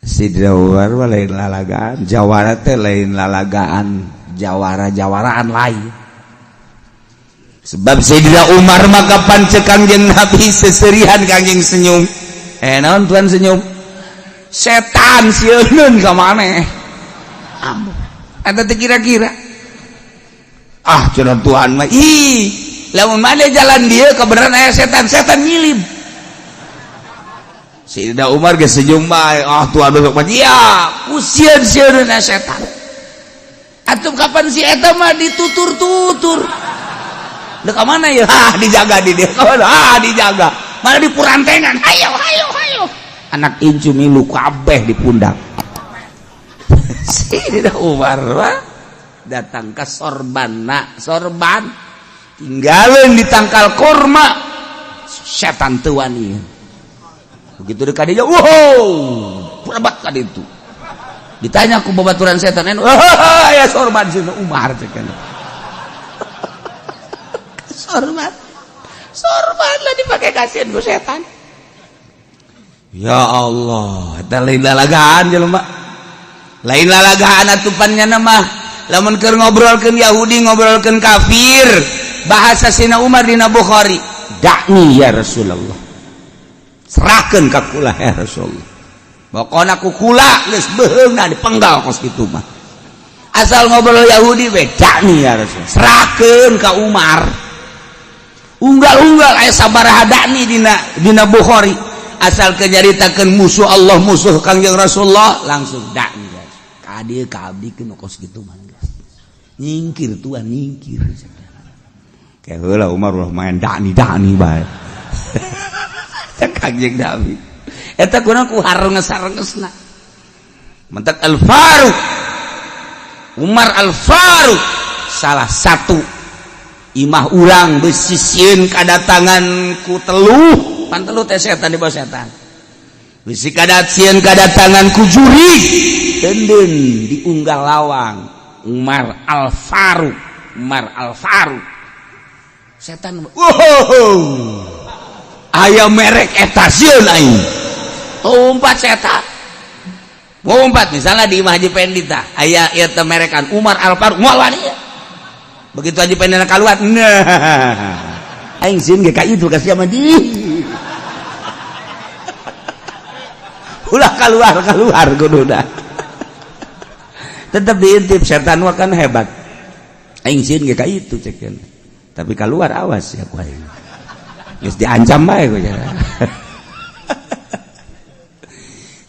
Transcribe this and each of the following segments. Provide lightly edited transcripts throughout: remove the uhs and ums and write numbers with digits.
Sidina Umar mah lain lalagaan, jawara teh lain lalagaan, jawara-jawaraan lain. Sebab Sayyidina Umar maka pancek Kangjeng Nabi seserihan, Kangjeng senyum. Eh, naon Tuhan senyum? Setan sieun ka maneh. Ambuh. Eta teh kira-kira. Ah, cenah Tuhan mah, ih, lamun maneh jalan dia kebenaran aya setan, setan nyilib. Sayyidina Umar geus senyum bae. Ah, Tuhan besok mah iya, ku sieun-sieun setan. Atuh kapan si eta mah ditutur-tutur. Dek ka mana ya? Ah, dijaga di dia. Ah, dijaga. Mana di purantengan. Hayo, hayo, hayo. Anak incu milu kabeh di pundak. Sayyidina Umar mah datang ke sorbanna, sorban tinggalin di tangkal korma, setan teu wani. Begitu dekat dia, wow, berebat ka ditu. Ditanya ku babaturan setan, oh, ya sorban Sayyidina Umar cek. Sorban, sorban lah dipakai kasihan ku setan. Ya Allah, eta lain lalagaan jelema, lain lalagaan atupannya nama. Lamun keur ngobrolkeun Yahudi, ngobrolkeun kafir, bahasa Sina Umar dina Bukhari, "Da'ni ya Rasulullah, serahkeun ka kula ya Rasulullah." Pokona ku kula geus beheungna dipenggal kos kitu mah. Asal ngobrol Yahudi we, "Da'ni ya Rasul," serahkeun ka Umar. Unggal-unggal aya sabaraha da'ni dina dina Bukhari. Asal kenyaritakeun musuh Allah, musuh Kangjeng Rasulullah, langsung da'ni ka dieu, ka abdi keun kos kitu mah. Nyingkir tuan, nyingkir. Kayak heula Umar ulah main da'ni da'ni bae. Cek Kangjeng Nabi. Eta kurang ku harenges-harengesna. Mentak Al Faruq, Umar Al Faruq, salah satu imah urang bisi sieun kadatangan ku teluh, pan teluh teh setan, di bawah setan, bisi kadat sieun kadatangan ku jurig, denden diunggal lawang Umar Al Faruq, Umar Al Faruq. Setan, wow, aya merek eta, sieun aing. Umpat setan, umpat. Misalnya di imah Haji Pendi tah aya ieu teh merekan Umar Al Faruq, moal wani. Begitu Haji Pendi keluar, nah, aing sieun ge ka itu ka sia mah di ulah keluar keluar kudu dah. Tetap diintip setan mah kan hebat. Aing sieun ge ka itu cek, tapi keluar awas ya ku aing. Geus diancam bae ku.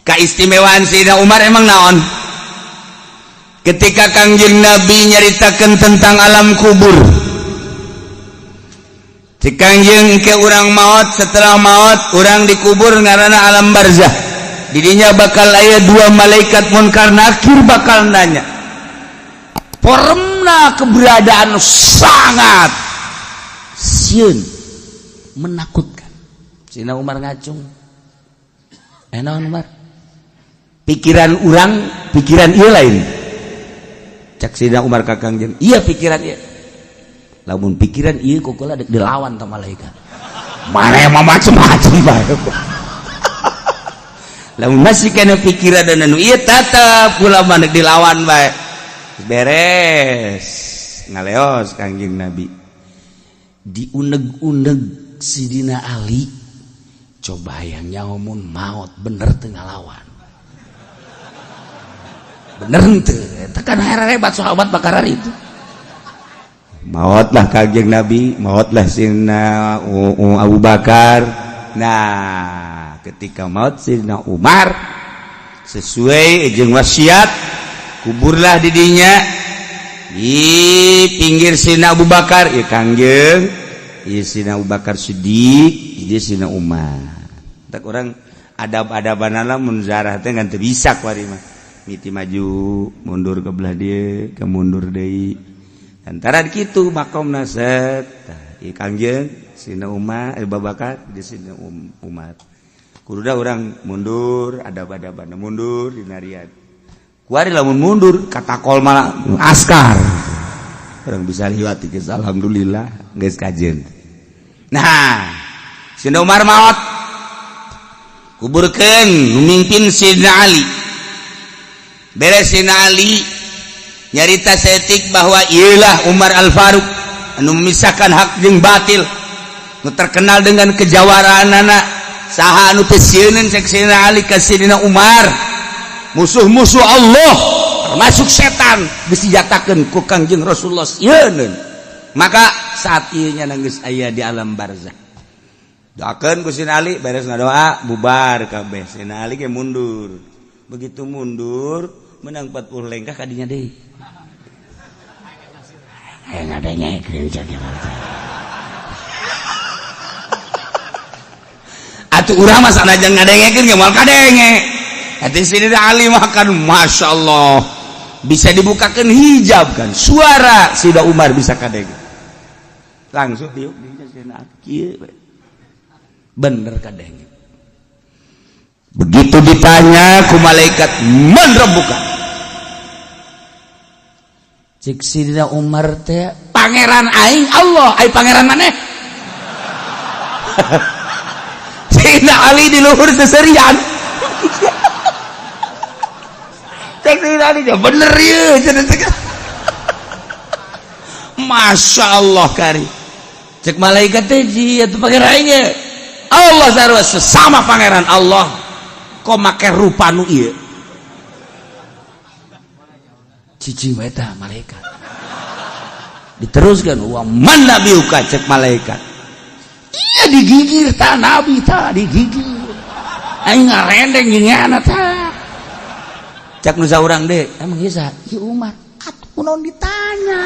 Keistimewaan Sayyidina Umar emang naon? Ketika Kangjeng Nabi nyaritakan tentang alam kubur, si Kangjeng ke urang maut, setelah maut urang dikubur, ngaranna alam barzah. Didinya bakal aya dua malaikat munkar nakir bakal nanya. Formna keberadaan sangat sieun, menakutkan. Sayyidina Umar ngacung. Eh, naon Umar? Pikiran urang, pikiran ieu lain. Cak Sayyidina Umar ka Kangjeng, iya pikiran ieu. Lamun pikiran ieu ku kula dek dilawan ta malaikat. Mana mah macem-macem bae. Lamun masih kena pikiran dan anu ieu tetep kula mah dek dilawan bae. Beres ngaleos Kangjeng Nabi, diuneg-uneg Sidina Ali, coba yang nyamun maut bener teu ngalawan, bener teu? Eta kan hebat sahabat bakaran itu. Mautlah Kangjeng Nabi, mautlah Sidina Abu Bakar. Nah, ketika maut Sidina Umar, sesuai jeung wasiat, kuburlah didinya di pinggir Sidina Abu Bakar ya Kangjeng ya, Sidina Abu Bakar Siddiq dia, Sidina Umar. Tak orang adab-adaban mun zarah teh ngan teu bisa kuari mah. Miti maju mundur ke belah dia ke mundur deui antara kitu makomna set. Tah ieu Kangjeng, Sidina Umar, Abu Bakar di Sidina Umar. Kudu orang mundur adab-adaban mundur dinarian kuari. Lamun mundur katakol malah askar orang bisa liwat geus, alhamdulillah geus kajen. Nah, Sidina Umar maot, kuburkeun, memimpin Sidina Ali. Beres Sayyidina Ali nyarita saeutik bahwa iyalah Umar Al-Faruq anu memisahkan hak jeung batil, nu terkenal dengan kejawaraan anak. Saha anu teu sieun, cek Sayyidina Ali ka Sayyidina Umar? Musuh-musuh Allah termasuk setan disenjatakeun ku Kangjeng Rasulullah sieun. Maka saat ieu nya geus aya di alam barzah, doakeun ku Sayyidina Ali. Beres ngadoa, bubar kabeh, Sayyidina Ali ge mundur. Begitu mundur menang 40 lengkah kadinya deui. Aya ngadengekeun, cek. Atuh urang mah sanajan ngadengekeun ge moal kadenge. Hati Sayyidina Ali makan, Masya Allah, bisa dibukakan hijab kan, suara Sayyidina Umar bisa kadenge. Langsung diuk di Sayyidina Ali kieu, bener kadenge. Begitu ditanya ku malaikat, "Man rabbuka?" Cek Sayyidina Umar teh, "Pangeran aing Allah, ai pangeran maneh?" Sayyidina Ali di luhur seserian. Cek Sayyidina Ali, "Bener ya." Masya Allah kari. Cek malaikat teh, "Ji atuh pangeran aing Allah." Sarua sesama pangeran Allah kok make rupa nu ieu? Cicing wae tah malaikat. Diteruskan, "Wa man nabiyuka?" cek malaikat. Iya, digigir ta nabi, ta digigir. Aing ngarendeng giniana ta. Cek nu saurang deh, "Emang ieu saha?" "Ieu Umar." Atuh kunaon ditanya?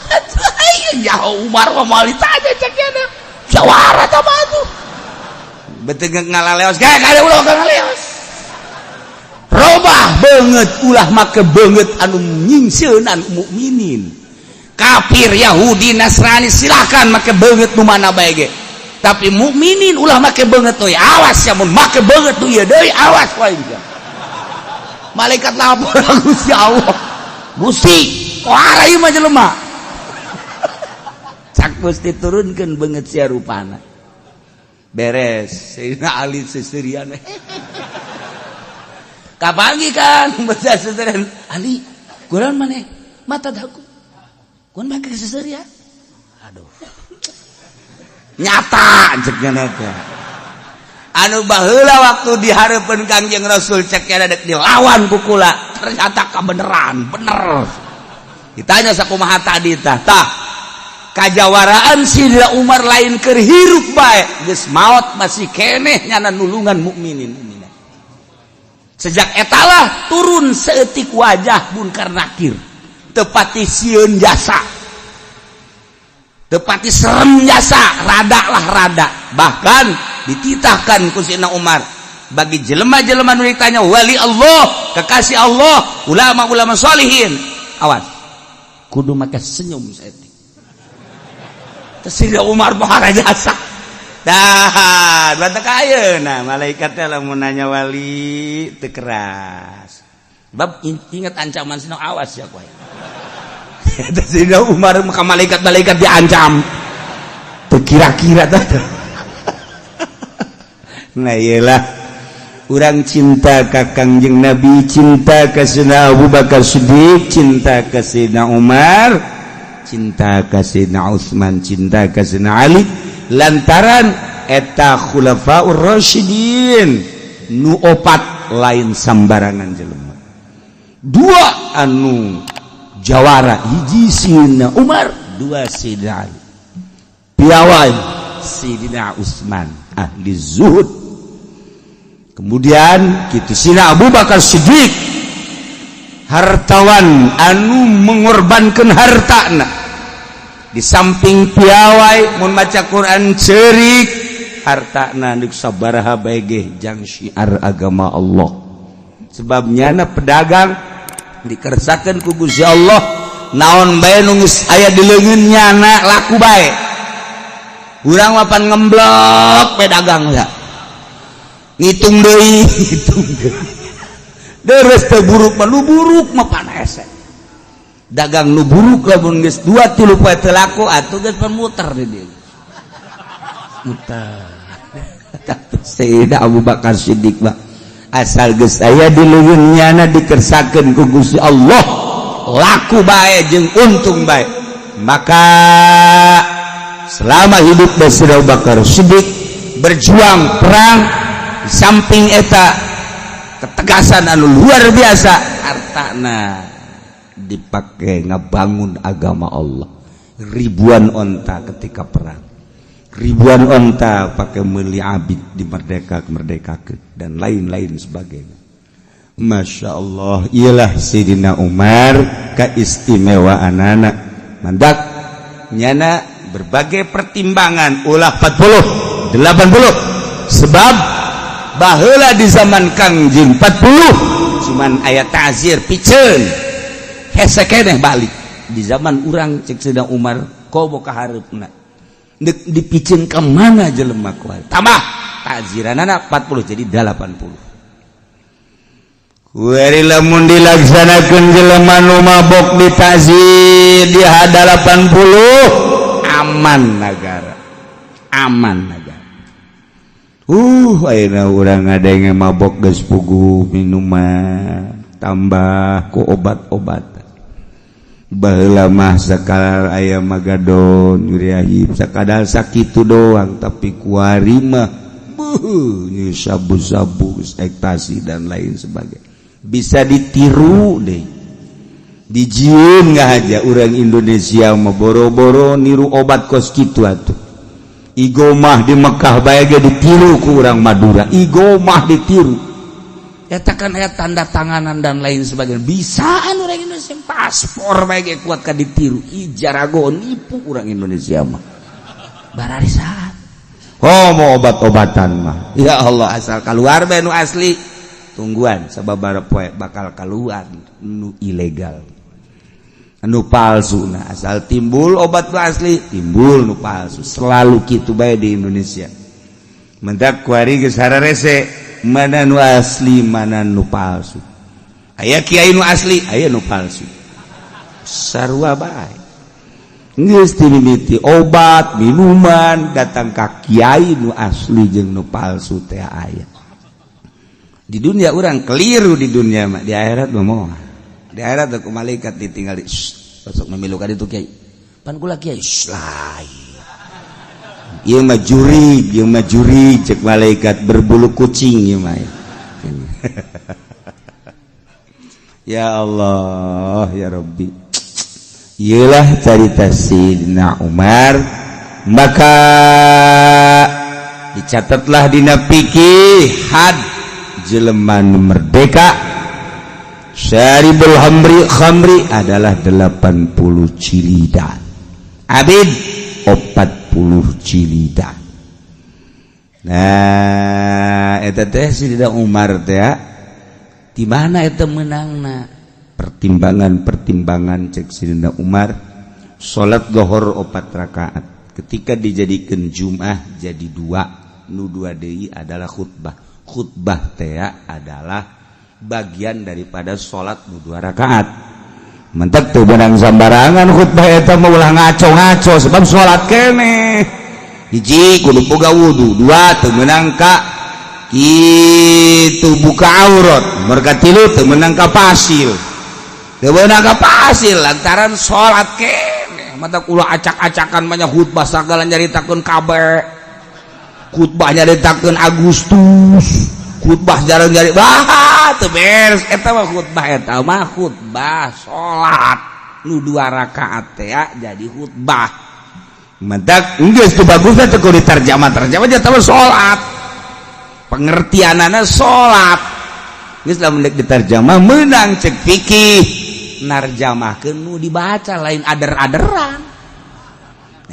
Atuh aing ya Umar mah moal ditanya, cek nya. Jawara ta mah atuh. Betul ngalaleos, kayak kada ulah ngalaleos. Robah banget, ulah make banget anu nyingsieunan mukminin. Kafir, Yahudi, Nasrani silakan make banget nu mana bae ge. Tapi mukminin ulah make banget tuh, awas ya mun make banget tuh ieu deui, awas wae. Malaikat lapor Gusti Allah. "Gusti, kuara ieu mah jelema?" Cak Gusti, "Turunkeun beungeut sia rupana." Beres, Sayyidina Ali seserian. Kapanggih kan bocah seserian. "Ali, kunaon maneh? Mata daku. Kunaon make seserian?" Aduh. Nyata cek nya teh. Anu baheula waktu dihareupeun Kangjeng Rasul, cek nya dek dilawan ku kula, ternyata kebenaran, bener. Ditanya sakumaha tadi tah? Tah kajawaraan Sidina Umar lain keur hirup bae, geus maot masih keneh nyana nulungan mukminin mukminat. Sejak etalah turun seetik wajah Munkar Nakir, tepati sieun jasa, tepati serem jasa, rada lah rada. Bahkan dititahkan ku Sidina Umar bagi jelema-jelema nu ditanya wali Allah, kekasih Allah, ulama-ulama solihin, awas, kudu make senyum saeutik. Sayyidina Umar pohara jasa. Dah, batak ayeuna malaikat teh lamun nanya wali teu keras. Bab ingat ancaman sino, awas ya kowe. Sayyidina Umar maka malaikat-malaikat diancam. Teu kira-kira tah. Nah, iyalah urang cinta ka Kangjeng Nabi, cinta ka Sayyidina Abu Bakar Siddiq, cinta ka Sayyidina Umar, cinta ka Sayyidina Utsman, cinta ka Sayyidina Ali, lantaran eta khulafaur rasyidin nu opat lain sambarangan jelema. Dua anu jawara, hiji Sayyidina Umar, dua Sayyidina Ali. Piawai Sayyidina Utsman ahli zuhud. Kemudian kitu Sayyidina Abu Bakar Siddiq, hartawan anu mengorbankan hartana. Di samping piawai mun maca Quran cerik, hartana deuk sabaraha bae ge jang syiar agama Allah. Sebabnya na pedagang dikersakeun ku Gusti Allah, naon bae nu geus aya di leungeun nyana laku bae. Urang mah pan ngemblok pedagang ya, ngitung deui, ngitung deui, deres teu buruk mah. Nu buruk mah pan hese dagang. Nu buruk lamun geus dua tilu poe teu laku, atuh geus pan muter di dieu, muter. Sayyidina Abu Bakar Siddiq mah asal geus aya di leungeun nyana dikersakeun ku Gusti Allah, laku bae jeung untung bae. Maka selama hidup Sayyidina Abu Bakar Siddiq berjuang perang, di samping eta ketegasan anu luar biasa, hartana dipakai ngebangun agama Allah. Ribuan onta ketika perang, ribuan onta pakai meli abid di merdeka merdeka dan lain-lain sebagainya. Masya Allah, ialah Sayyidina Umar keistimewaan anak mandak nyana berbagai pertimbangan ulah 40 80, sebab baheula di zaman Kangjeng 40 cuman aya ta'zir piceun hese keneh. Balik di zaman urang, cek Sayyidina Umar, komo ka hareupna dipiceun ke mana jelema kuat, tambah ta'ziranana 40 jadi 80. Kuari lamun dilaksanakeun, jelema nu mabok ditazir di 80, aman negara, aman negara. Ayeuna urang ngadenge mabok geus puguh minuman tambah ku obat-obat. Baheula mah sakadar aya magadon, nyuriahib, sakadar sakitu doang, tapi kuari mah sabu-sabu, ekstasi, dan lain sebagainya bisa ditiru deh, dijieun. Nggak aja orang Indonesia mah boro-boro niru obat kos kitu atuh. Igomah di Mekah bae ge ditiru ku urang Madura, igomah ditiru. Eta kan aya tanda tanganan dan lain sebagainya, bisaan orang Indonesia. Paspor bae ge kuat ka ditiru. Ih, jarago nipu orang Indonesia mah bararisan. Oh, mau obat-obatan mah ya Allah, asal keluar bae nu asli, tungguan sababaraha poe bakal keluar nu ilegal, nu palsu. Nah, asal timbul obat nu asli, timbul nu palsu, selalu kitu bae di Indonesia. Mentak kuari geus hararese mana nu asli, mana nu palsu. Aya kiai nu asli, aya nu palsu, sarua bae. Geus dimimiti obat minuman datang ka kiai, nu asli jeung nu palsu teh aya di dunia. Orang keliru di dunia mah, di akhirat mah moal. Di akhirat ku malaikat ditinggali, "Besok memilukan itu kiai pan kula kiai." Lain, ieu mah jurig, ieu mah jurig, cek malaikat, berbulu kucing ieu mah. Ya Allah ya Rabbi, iyalah carita Sayyidina Umar. Maka dicatatlah dina fikih had jelema nu merdeka syaribul khamri khamri adalah 80 jilida, abid 40 jilida. Nah, eta teh Sayyidina Umar teh di mana eta menangna? Pertimbangan-pertimbangan cek Sayyidina Umar, salat lohor 4 rakaat ketika dijadikan Jum'ah jadi dua, nu dua deui adalah khutbah. Khutbah teh adalah bagian daripada salat nu 2 rakaat. Mentek teu beunang sambarangan khutbah eta mah, ulah ngaco-ngaco, sebab salat keneh hiji kudu boga wudu, dua teu meunang ka kitu buka aurat, mereka tilu teu meunang ka pasil, teu meunang ka pasil lantaran salat keneh. Mata kula acak-acakan banyak khutbah, sagala nyaritakeun kabeh, khutbah nyaritakeun Agustus, khutbah jarang nyari bah teu beres. Eta mah khutbah, eta mah khutbah salat nu 2 rakaat teh jadi khutbah. Mentak geus teu bagusna teh kudu diterjemah terjemah aja tahu salat, pengertianana salat geus lamun deuk diterjemah meunang. Cek fikih narjamahkeun nu dibaca, lain ader-aderan.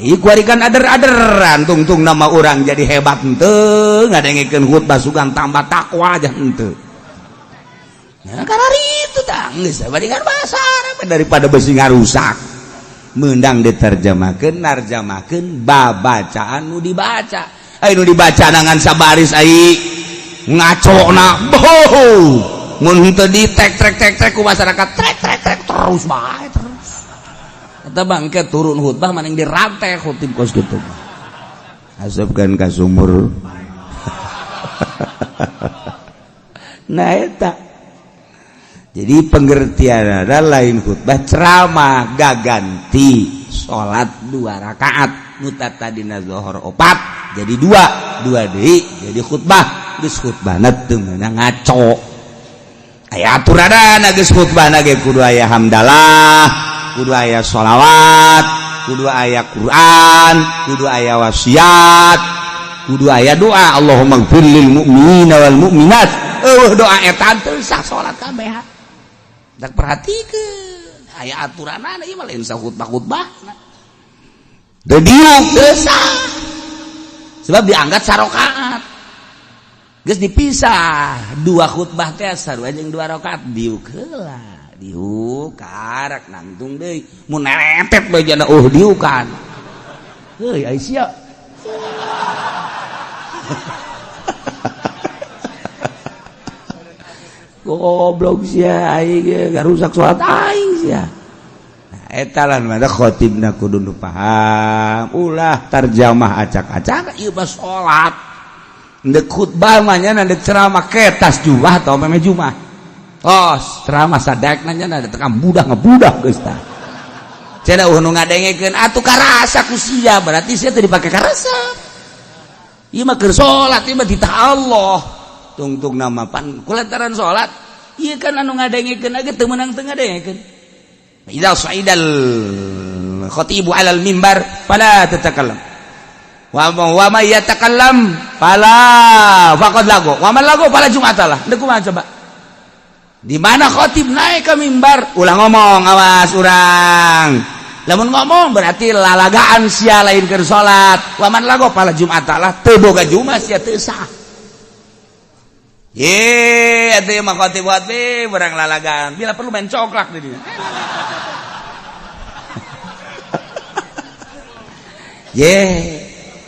Ieu kuari kan ader-aderan, tungtung nama orang jadi hebat henteu, ngadengekeun khutbah sugan tambah takwa aja henteu. Nah, karena itu tah geus bandingan bahasa Arab daripada besi ngarusak. Meunang diterjemahkeun, narjamahkeun babacaan nu dibaca. Ai nu dibaca nangan sabaris, ai ngacona boh mun henteu di tek trek tek trek ku masyarakat, trek trek trek terus bae terus. Eta bangke turun khutbah maning dirantai khutib kos kitu. Asupkeun ka sumur. Nah eta. Jadi pengertian ada lain khutbah ceramah gaganti salat 2 rakaat nu tadina zuhur 4 jadi 2 2 deui jadi khutbah geus khutbahna teu meunang ngaco. Aya aturanana geus khutbahna ge kudu aya hamdalah, kudu aya sholawat, kudu aya Quran, kudu aya wasiat, kudu aya doa Allahumma ighfir lil mu'minina wal mu'minat. Eueuh doa eta teu sah salat kabeh. Dak perhatikeun aya aturanana ieu mah lain sah khutbah-khutbah. Teu diuk teu sah. Sebab dianggap sarokaat. Geus dipisah 2 khutbah teh sarua jeung 2 rakaat diuk heula. Diuk karak nangtung deui mun neretet bae jana oh diukan. Heuy ai sia. Goblok sia aing ge garusak salat aing sia. Nah eta lah mah khotibna kudu nu paham, ulah tarjamah acak-acak ieu mah salat. Ndek khutbah mah nya ndek ceramah ketas jumah atau meme jumah. Tos ceramah sadekna nya tekan budak ngebudak geus tah. Cenah eueuh nu ngadengekeun atuh karasa ku sia berarti sia teu dipake karasa. Ieu mah keur salat ieu mah ditah Allah. Tungtung nama pan kulantaran salat ieu kan anu ngadengekeun ge teu meunang teu ngadengekeun. Idza sa'idal khatibu 'alal mimbar fala tatakallam. Wa may yatakallam fala faqad lago. Wa man lago fala jum'atalah. Deuk kumaha coba? Di mana khatib naik ke mimbar ulah ngomong awas urang. Lamun ngomong berarti lalagaan sia lain keur salat. Wa man lago fala jum'atalah teu boga jumat sia teu sah. Ye, atuh mah khatib khatib urang lalagaan. Bila perlu main coklat di dieu. Ye,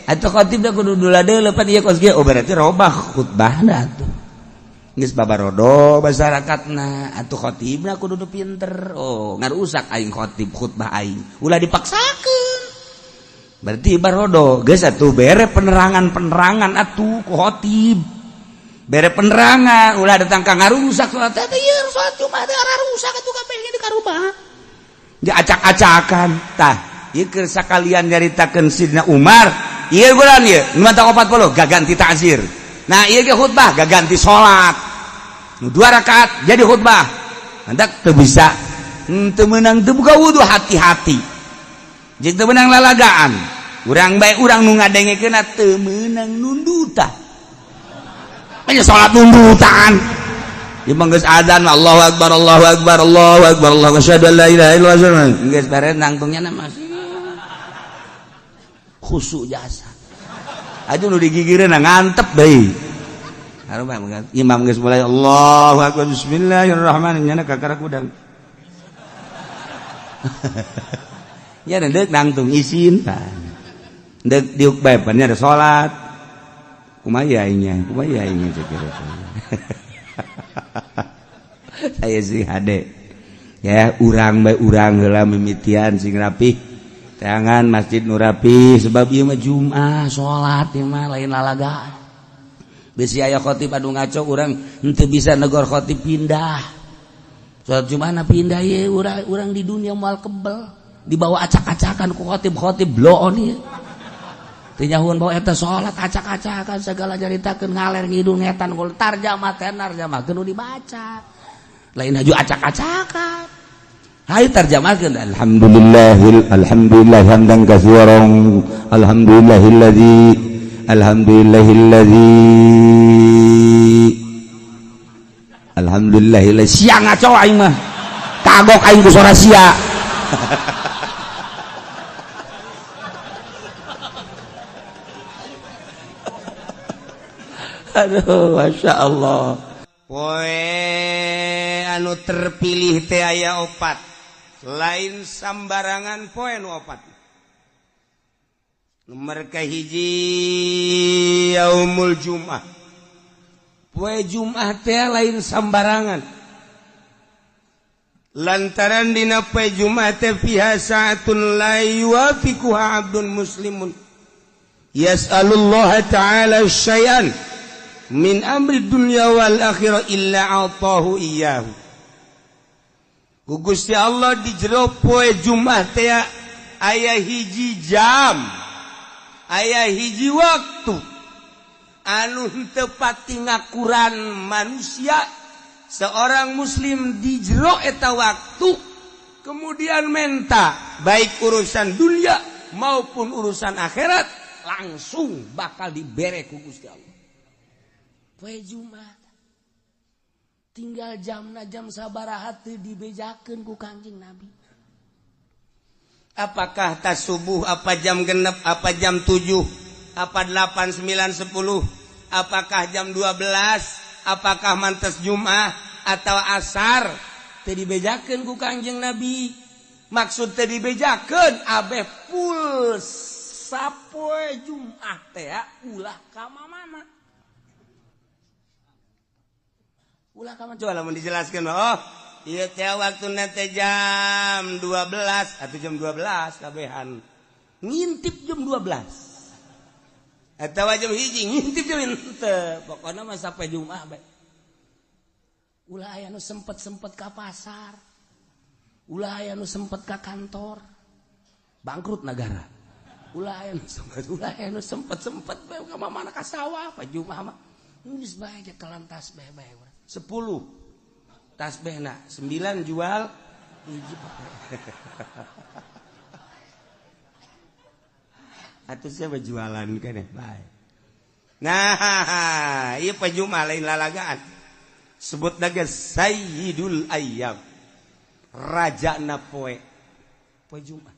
atuh khatib da kudu dula deuleu pan ieu kos kieu. Oh berarti robah khutbahna atuh. Geus babarodo masyarakatna, atuh khatibna kudu nu pinter. Oh, ngarusak aing khatib khutbah aing. Ulah dipaksakeun. Berarti barodo geus atuh bere penerangan-penerangan atuh ku khatib. Bere penerangan ulah datang ka ngarusak salat teh ieu salat Jumat teh rusak atuh kabeh ge dikarubah. Diacak-acakan tah ieu keur sakalian nyaritakeun Sidna Umar ieu bulan ieu nu mata 40 gaganti ta'zir. Nah ieu ge khutbah gaganti salat. Nu 2 rakaat jadi khutbah. Hendak teu bisa teu meunang teu buka wudu hati-hati. Jeung teu meunang lalagaan. Urang bae urang nu ngadengekeunna teu meunang nundutan. Nya salat nundutan. Ieu mah geus adzan Allahu akbar Allahu akbar Allahu akbar Allahu asyhadu an la ilaha illallah. Geus beres nangtungnya mah khusyuk jasa. Aduh nu digigireun ngantep deui. Harum imam geus mulai Allahu akbar bismillahirrahmanirrahim nya kakara kudang. Nya deuk nangtung isin tah. Deuk diuk bae pan nya salat. Kumaha aingnya, kumaha aingnya cek Saya sih hade. Ya urang bae urang heula mimitian sing rapih. Tangan masjid nu rapi sebab ieu mah Jumat salat ieu mah lain lalagaan. Bisi aya khatib anu ngaco urang henteu bisa negor khatib pindah. Salat Jumat pindah ieu urang di dunia moal kebel dibawa acak-acakan ku khatib-khatib bloon ieu. Teu nyahuan bawa eta salat acak-acakan segala caritakeun ngaler ngidul ngetan gol tarjamah tenar tarjamahkeun nu dibaca. Lain haju acak-acakan. Hayu tarjamahkeun alhamdulillahil alhamdulillah hamdan katsiran alhamdulillahilladzi alhamdulillahilladzi alhamdulillahilladzi sia ngaco aing mah kagok aing ku sora sia. Aduh Masya Allah. Poe anu terpilih teh aya 4 lain sambarangan poe nu 4. Nomor kahiji yaumul Jum'ah. Poe Jum'ah teh lain sambarangan. Lantaran dina poe Jum'ah teh fiha sa'atun la yuwafiquha 'abdun muslimun yas'alullah ta'ala syai'an min amri dunya wal akhirah illa atahu iyyahu. Ku Gusti Allah di jero poe Jumat teh aya hiji jam, aya hiji waktu anu henteu pati ngakuran manusia seorang muslim di jero eta waktu kemudian menta baik urusan dunia maupun urusan akhirat langsung bakal dibere ku Gusti Allah. Poe Jumat tinggal jamna jam sabaraha teu dibejakeun ku Kangjeng Nabi. Apakah tas subuh, apa jam genep, apa jam 7, apa 8, 9, 10, apakah jam 12, apakah mantes Jumat atau asar, teu dibejakeun ku Kangjeng Nabi. Maksud teu dibejakeun abeh full sapoe Jumat teh ulah ka mana. Ulah ka mana coba lamun dijelaskeun. Oh, ieu teh waktuna teh jam 12 atau jam 12 kabehan. Ngintip jam 12. Atawa jam 1 ngintip jam henteu. Pokona mah sampai Jumat bae. Ulah aya nu sempet-sempet ka pasar. Ulah aya nu sempet ka kantor. Bangkrut negara. Ulah aya nu sempet, ulah aya nu sempet-sempet bae ka mana ka sawah pa Jumat mah. Geus bae telan tasbih bae. 10 tasbihna, 9 jual, hiji pakai. Atuh siapa jualan keneh bae. Nah, ieu poe Jumat lain lalagaan. Sebut naga Sayyidul Ayyam. Rajana poe. Poe Jumat.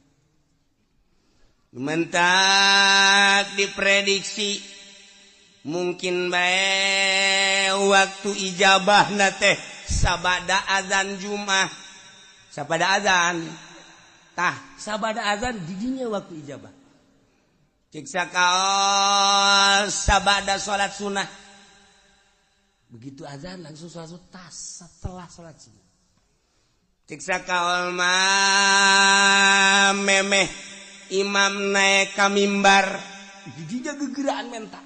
Mentak diprediksi mungkin bae waktu ijabahna teh sabada azan Jumat. Sabada azan. Tah, sabada azan didinya waktu ijabah. Cek sakaol sabada salat sunah. Begitu azan langsung salat sunah tas setelah salat sunah. Cek sakaol mah memeh imam naik ka mimbar didinya gegeraan menta.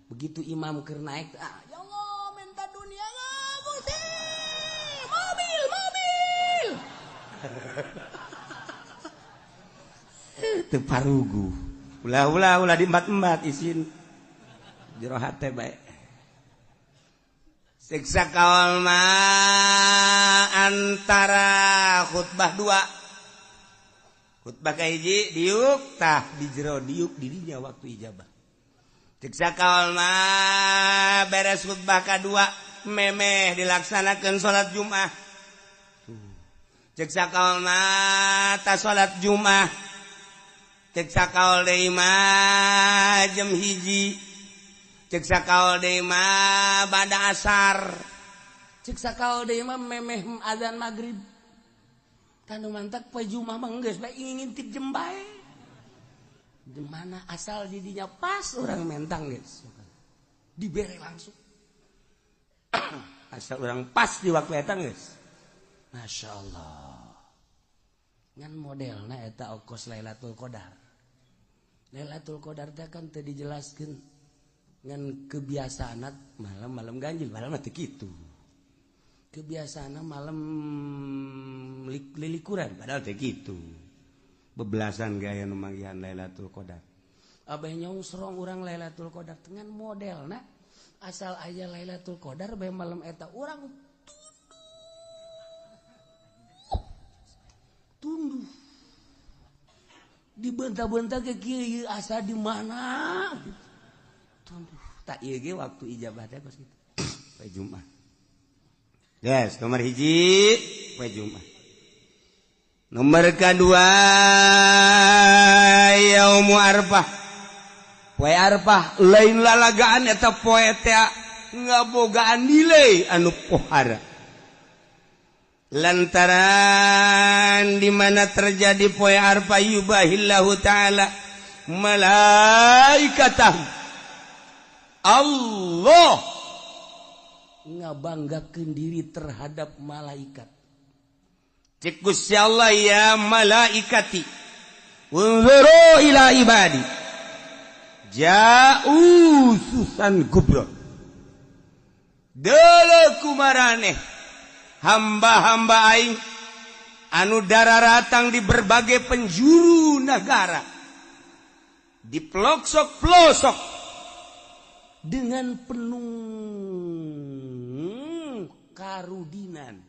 Begitu imam keur naik, ah, ya Allah minta dunia Gusti, mobil, mobil. Teu parugu. Ulah ulah ulah diembat-embat isin. Jero hate bae. Siksa kaol mah antara khutbah dua. Khutbah kahiji diuk tah di jero diuk dirinya waktu ijabah. Ceksa kaol mah beres khutbah kadua memeh dilaksanakan salat Jumat. Ceksa kaol mah ta salat Jumat. Ceksa kaol deui mah jam 1. Ceksa kaol deui mah bada asar. Ceksa kaol deui mah memeh azan magrib. Tanu mantak poe Jumat mah geus bae ngintip jem bae. Di mana asal didinya pas orang mentang guys, dibere langsung. Asal orang pas di waktu eta guys. Masya Allah. Ngan modelna eta okos Lailatul Qadar. Lailatul Qadar teh kan teu dijelaskeun ngan kebiasaan malam-malam ganjil, malam mah teu kitu. Kebiasaan malam lilikuran padahal teu kitu. Bebelasan gaya nu manggihan Lailatul Qadar. Abah nyongsrong urang Lailatul Qadar dengan modelna asal aya Lailatul Qadar bae malam eta urang tunduh. Dibenta-benta ke kieu asa di mana gitu. Tunduh. Tak ieu ge waktu ijabah teh kos kitu. Poe Jumat. Yes, nomor 1 poe Jumat. Nomor kedua yaumu Arfah. Poe Arfah lain lalagaan eta poe teh ngabogaan nilai anu pohara. Lantaran di mana terjadi poe Arfah yubahillahu taala malaikatah. Allah ngabanggakeun diri terhadap malaikat. Cek Gusti Allah ya malaikati unzuru ila ibadi ja'u susan gubra. Deuleu kumaraneh hamba-hamba aing anu dararatang di berbagai penjuru negara, di pelosok-pelosok, dengan penuh karudinan.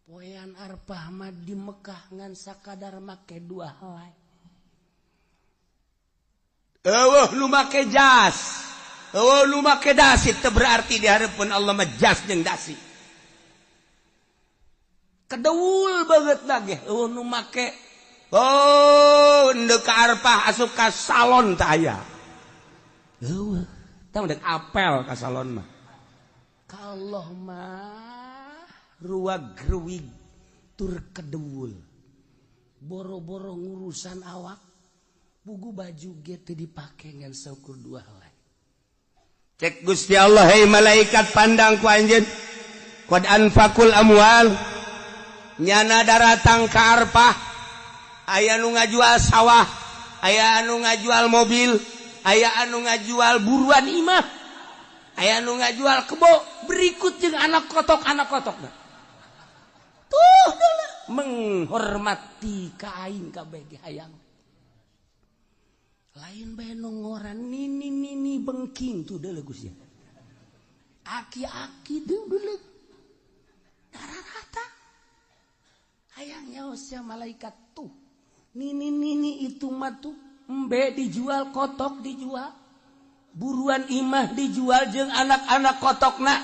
Poean Arpah mah di Mekah ngan sakadar make dua helai. Euweuh nu make jas, euweuh nu make dasi. Teu berarti di hareupeun Allah mah jas jeung dasi. Kedeul banget lagi, euweuh nu make. Oh, ndek ka Arpah asup ka salon teh aya. Euweuh, tah ndek apel ka salon mah. Ka Allah mah ruag-ruwig tur kedeul. Boro-boro ngurusan awak, puguh baju ge teu dipake ngan saukur dua helai. Cek Gusti Allah, "Hei malaikat, pandang ku anjeun, qad anfaqul amwal." Nyana daratang ka Arpah, aya anu ngajual sawah, aya anu ngajual mobil, aya anu ngajual buruan imah, aya anu ngajual kebo, berikut jeung anak kotok, anak kotok tuh menghormati ka aing kabeh ge. Hayang lain bae nongoran nini nini bengking tuh deuleu, Gusti, aki-aki tuh deuleu darah. Hayang nyaos malaikat tuh, nini nini itu mah tuh embe dijual, kotok dijual, buruan imah dijual jeung anak-anak kotokna.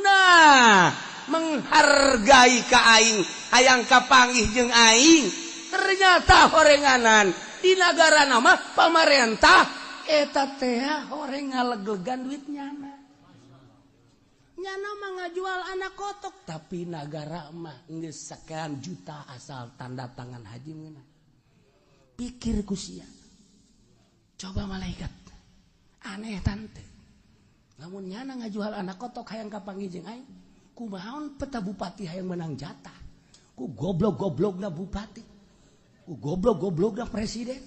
Nah, menghargai ka aing, hayang kapanggih jeung aing. Ternyata horenganan di negara nama pamarentah eta teh horeng ngaleglegan duit nyana. Nyana mah ngajual anak kotok, tapi nagara mah geus sekian juta asal tanda tangan haji meunang. Pikir ku sia. Coba malaikat, aneh tante. Lamun nyana ngajual anak kotok hayang kapanggih jeung aing, kumaha peta bupati hayang menang jatah? Ku goblok-goblokna bupati, ku goblok-goblokna presiden.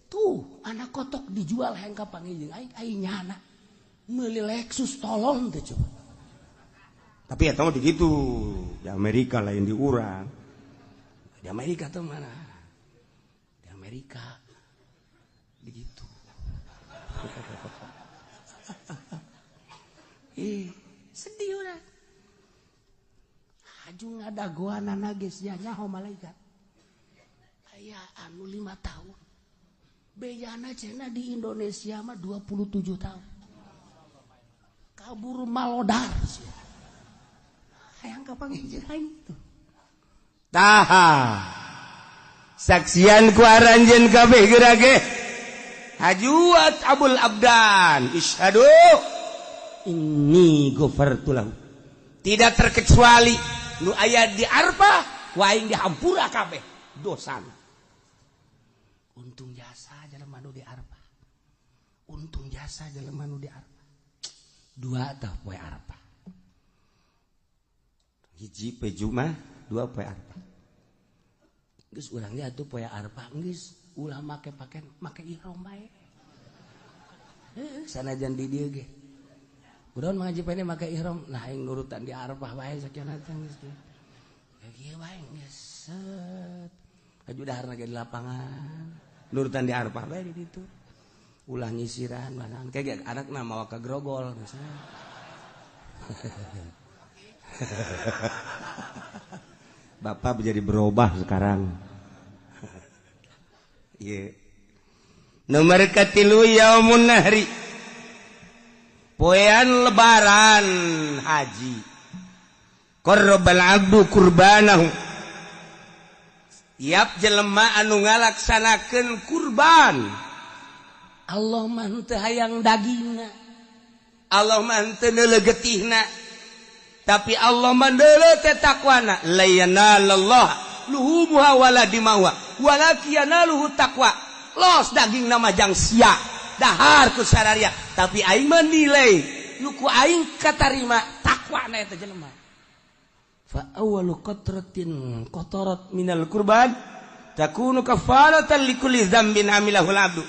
Tuh anak kotok dijual hayang kapanggih jeung aing, aing nyana meuli Lexus tolong teh coba. Tapi ya tahu begitu di Amerika, lain di urang. Di Amerika tuh mana? Di Amerika begitu. Ih, sedih udah. Haju ngadagoan geus nya nyaho malaikat. Aya anu 5 tahun. Bejana cenah di Indonesia mah 27 tahun. Kabur malodar sia. Hayang kapanggih jeung aing tuh. Taha. Saksian ku aranjeun kabeh geura ge. Hajuat Abul Abdan, isyhadu inni ghafartu lahu. Tidak terkecuali nu aya di Arfah, ku aing dihampura kabeh dosana. Untung jasa jelema nu di Arfah. Untung jasa jelema nu di Arfah. Dua tah poe Arfah. Hiji poe Jumat, dua poe Arfah. Geus urang ge atuh poe Arfah geus ulah make paken, make ihram bae. Heuh, sanajan di dieu ge. Kunaon ngaji pene make ihram? Nah, aing nurutan di Arfah bae sakieu teh geus. Kieu bae geus set. Aju daharna ge di lapangan. Nurutan di Arfah bae di ditu. Ulah nyisiran mana kayak anakna mawa ka grogol misalnya. Bapak menjadi berubah sekarang. Yeah. Nomor katilu yaumun nahri, poean lebaran haji. Qarrabal abdu kurbanahu. Tiap jelema anu ngalaksanakeun kurban, Allah mah henteu hayang dagingna, Allah mah henteu neuleuh getihna, tapi Allah mah neuleuh teh takwana. La yanalallah luhumuha wala dimawa walakin yanaluhu taqwa. Los daging nama jang sia dahar ku sararia, tapi aing menilai nu ku aing katarima takwana eta jelema. Fa awwalu qatratin qatarat minal kurban takunu kafaratan likulli dzambin amilahul abdu.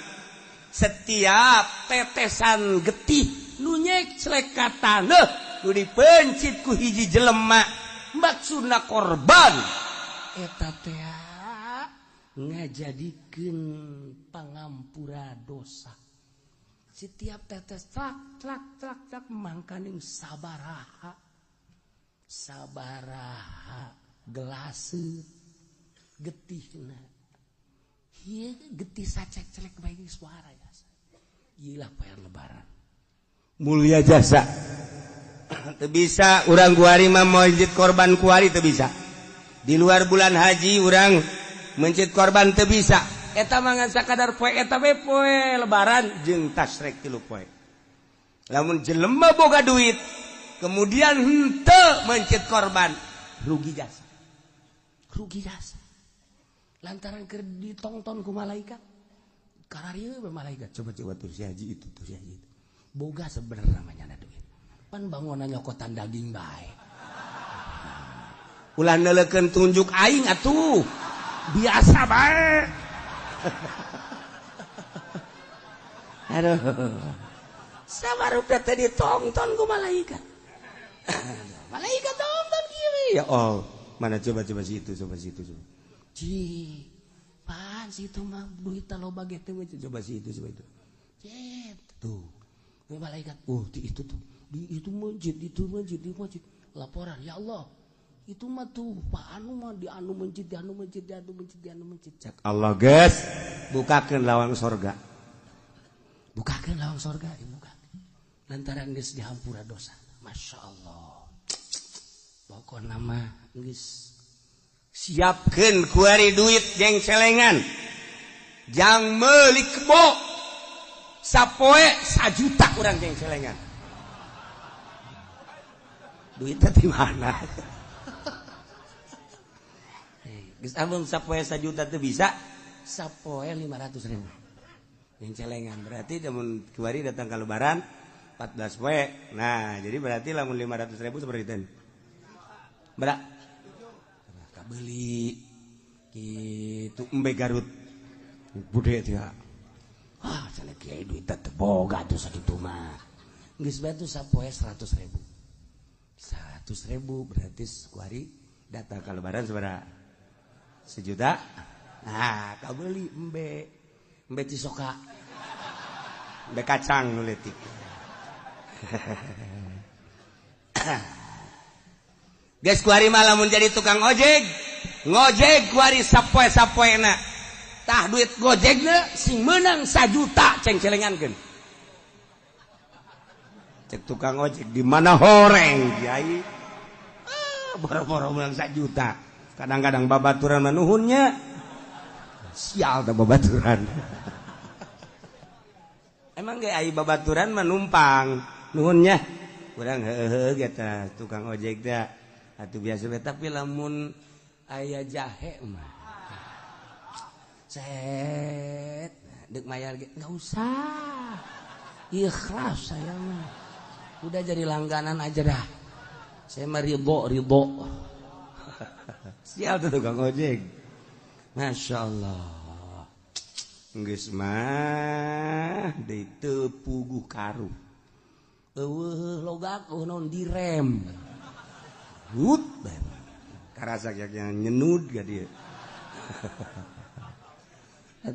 Setiap tetesan getih nu nyeclek ka taneuh nu dipencit ku hiji jelema maksudna korban eta teh ngajadikeun pangampura dosa. Setiap tetes tlak tlak tlak tlak mangkaning sabaraha sabaraha gelase getihna. Ieu getih sacek-celek bae geus suara jasa. Ieu lah poe lebaran. Mulia jasa. Teu bisa urang kuari mah mencit korban kuari teu bisa. Di luar bulan haji urang mencit korban teu bisa. Eta mah ngan sakadar poe eta we poe lebaran jeung tasrek 3 poe. Lamun jelema boga duit kemudian henteu mencit korban, rugi jasa. Rugi jasa. Lantaran keur ditongton ku malaikat. Kararieu we malaikat. Coba-coba tuh si haji itu, tuh si haji itu. Boga sebenarnya namanya duit. Pan bangunan nyokotan daging bae. Ulah neuleukeun tunjuk aing atuh. Biasa bae. Aduh. Sabarup teh ditongton ku malaikat. Malaikat tongton kieu. Ya Allah, mana coba-coba si itu, coba si itu, coba. Ci, pan si itu mah duit loba ge teh coba si itu, coba itu. Cet, tuh. Malaikat, oh di itu tuh. Di itu masjid, itu masjid, di masjid. Laporan, ya Allah. Itu mah tuh Pak anu mah di anu masjid, di anu masjid, di anu masjid, di anu masjid. Cek Allah geus, bukakeun lawang sorga. Bukakeun lawang sorga, buka. Lantaran geus dihampura dosa. Masya Allah. Pokokna mah geus siapkeun kuari duit jeung celengan. Jang meuli kebo. Sapoe 1 juta urang jeung celengan. Duitnya di mana? Geus amun sapoe 1 juta teu bisa, sapoe 500.000. Yang celengan berarti lamun kuari datang ke lebaran 14 poe. Nah, jadi berarti lamun 500.000 seperti itu. Berak. Kabeli kitu embe Garut. Bude teh. Ah, cenah kiai duit teh boga tuh sakitu mah. Geus bae tuh sapoe 100.000. 100.000 berarti kuari datang ke lebaran sabaraha? 1 juta. Nah, kabeli embe. Embe cisoka. Embe kacang nu leutik. Geus kuari mah lamun jadi tukang ojek, ngojek kuari sapoe-sapoena. Tah duit gojekna sing meunang 1 juta ceng-celengankeun. Cek tukang ojek di mana horeng kiai. Ah, boro-boro meunang 1 juta. Kadang-kadang babaturan manuhunnya. Sial teh babaturan. Emang ge ai babaturan mah numpang nuhunnya. Urang heuheuh ge tah tukang ojek teh. Atuh biasa we, tapi lamun aya jahe mah. Set, deuk mayar ge enggak usah. Ikhlas saya mah. Udah jadi langganan aja dah. Saya mah ridho, ridho. Sial tuh tukang ojek. Masya Allah. Geus mah deui teu puguh karuh. Eueuh logak eueuh naon direm. Hut karasa nyenud ga dia.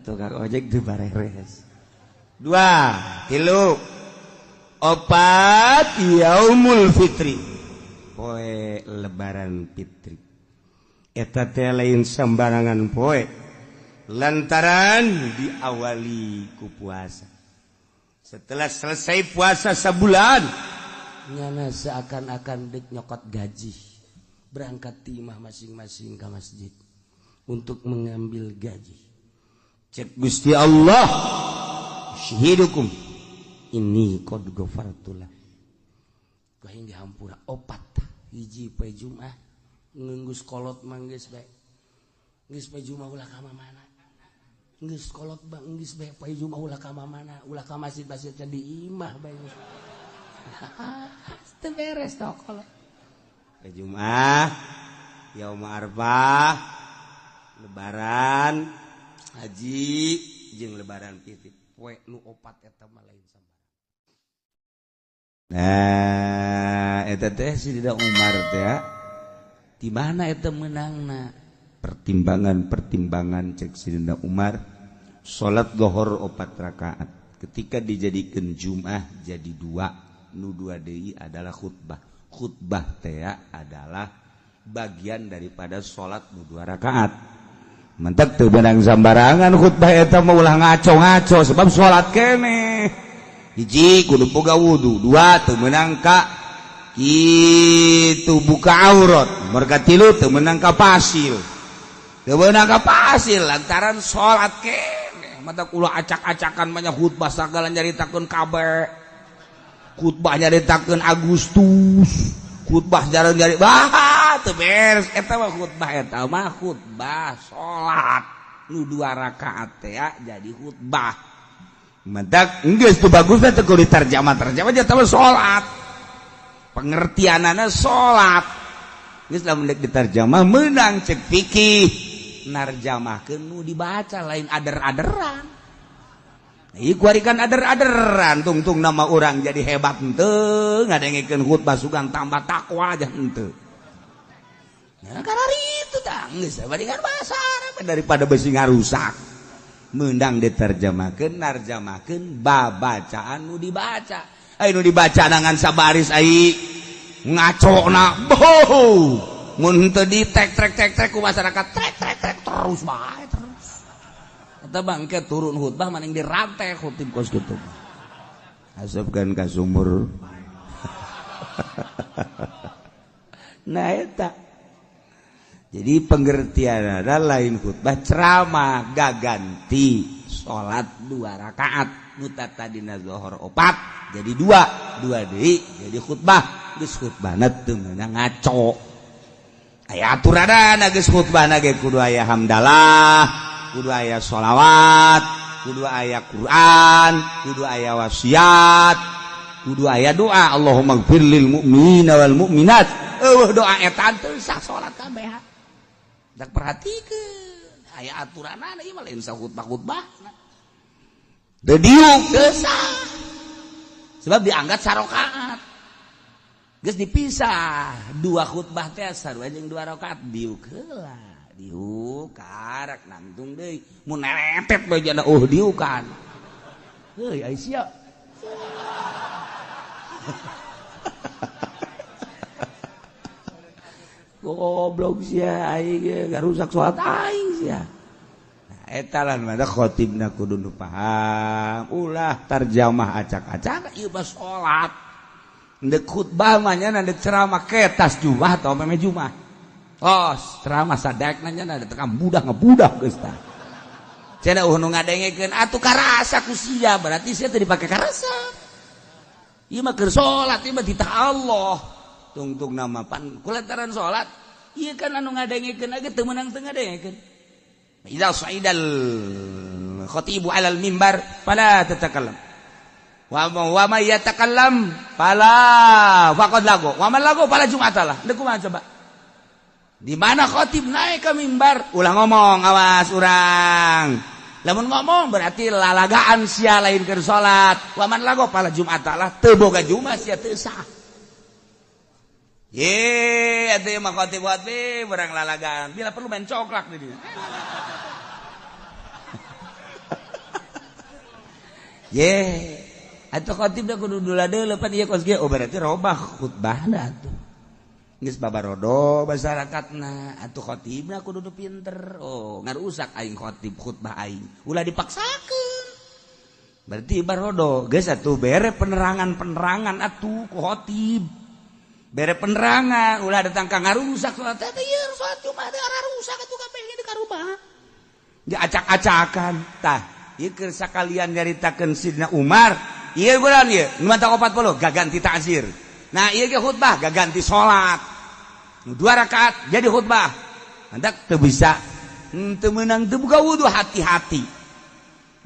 Tukang ojek teu bareres. 2, 3, 4 yaumul fitri. Poe lebaran fitri. Eta teh lain sembarangan poe. Lantaran diawali ku puasa. Setelah selesai puasa sebulan, nyana seakan-akan dek nyokot gaji, berangkat timah masing-masing ke masjid untuk mengambil gaji. Cek Gusti Allah, syahidukum ini qad ghafartulah. Aing dihampura 4 hiji poe Jumat ngenggus kolot manggeus bae. Geus poe Jumat ulah ka mana? Geus kolot bang geus bae poe Jumat ulah ka mana? Ulah ka masjid-masjid di imah bae. Teu beres toh kolot. Poe Jumat, yaum Arfah, lebaran haji jeung lebaran fitri. Poe nu 4 eta mah lain sambarang. Nah, Nah eta teh Sidina Umar teh di mana eta meunangna? Pertimbangan-pertimbangan cek Sidina Umar, salat zuhur 4 rakaat ketika dijadikan Jum'ah jadi 2, nu 2 deui adalah khutbah. Khutbah teh adalah bagian daripada salat nu 2 rakaat. Mentek teu beunang sambarangan khutbah eta mah, ulah ngaco-ngaco sebab salat keneh. Hiji kudu boga wudu, 2 teu meunang ka kitu buka aurat, merga 3 teu meunang ka pasil. Teu meunang ka pasil lantaran salat keneh. Mata ulah acak-acakan banyak khutbah sagala nyaritakeun kabeh. Khutbah nyaritakeun Agustus, khutbah jarang nyari bah teu beres eta mah khutbah, eta mah khutbah salat nu 2 rakaat teh jadi khutbah. Mentak geus teu bagus teh teu kudu diterjemah, terjemah eta mah salat. Pengertianana salat. Geus lamun deuk diterjemah meunang cek fikih narjamahkeun nu dibaca lain ader-aderan. Ieu kuari kan ader-aderan tungtung nama urang jadi hebat henteu ngadengekeun khutbah sugan tambah takwa aja henteu. Nah karena itu tah geus bandingan bahasa Arab daripada besi ngarusak. Meundang diterjemahkeun narjamahkeun babacaan nu dibaca. Ai nu dibaca dengan sabaris ai ngacona boh. Mun henteu di tek trek tek trek ku masyarakat trek trek trek terus bae terus. Eta bangke turun khutbah maning dirantai khutib kos kitu. Asupkeun ka sumur. Nah eta. Jadi pengertian ada lain khutbah ceramah gaganti salat 2 rakaat nu tadina zuhur 4 jadi 2, 2 deui jadi khutbah. Geus khutbahna teu meunang ngaco. Aya aturanana geus khutbahna ge kudu aya hamdalah, kudu aya sholawat, kudu aya Quran, kudu aya wasiat, kudu aya doa Allahumma gfir lil mu'minina wal mu'minat. Eueuh doa eta teu sah salat kabeh. Dak perhatikeun aya aturanana ieu mah lain sah khutbah-khutbah. Teu diuk teu sah. Sebab dianggap sarokaat. Geus dipisah 2 khutbah teh sarua jeung 2 rakaat diuk heula. Diuk karak nangtung deui mun nerepet bae jana diukan. Heuy ai sia. Goblok sia aing ge ngarusak salat aing sia. Nah eta lah mah khotibna kudu nu paham, ulah tarjamah acak-acak ieu mah salat. Ndek khutbah mah nya ndek ceramah ketas jumah atau meme jumah. Oh, ceramah sadekna nya da tekan budak ngebudak geus tah. Cenah nu ngadengekeun atuh karasa ku sia, berarti sia teu dipake karasa. Ieu mah keur salat, ieu mah titah Allah. Tungtung nama pan kulantaran salat, ieu kan anu ngadengekeun ge teu meunang teu ngadengekeun. Idza sa'idal khatibu 'alal mimbar fala tatakallam. Wa may yatakallam fala faqad lago. Wa man lago fala jum'atalah. Deuk kumaha coba? Di mana khotib naik ke mimbar, ulah ngomong, awas urang. Lamun ngomong berarti lalagaan sia lain keur salat. Wa man lago fala jum'atalah, teu boga jumat sia teu sah. Ye, atuh mah khotib-khotib urang lalagaan. Bila perlu main coklak di dieu. Ye, atuh khotib da kudu dula deuleu pan ieu kos ge. Oh berarti robah khutbahna atuh. Geus babarodo masyarakatna atuh khotibna kudu pinter. Oh, ngarusak aing khotib khutbah aing. Ulah dipaksakeun. Berarti barodo geus atuh bere penerangan-penerangan atuh ku khotib. Bere penerangan ulah datang ka ngarusak salat teh ieu salat Jumat teh rusak atuh kabeh ge di karubah. Diacak-acakan tah. Ieu keur sakalian nyaritakeun Sidna Umar, ieu bulan ieu nu mata 40 gaganti ta'zir. Nah ieu ge khutbah gaganti salat. 2 rakaat jadi khutbah. Hendak teu bisa teu meunang teu buka wudu hati-hati.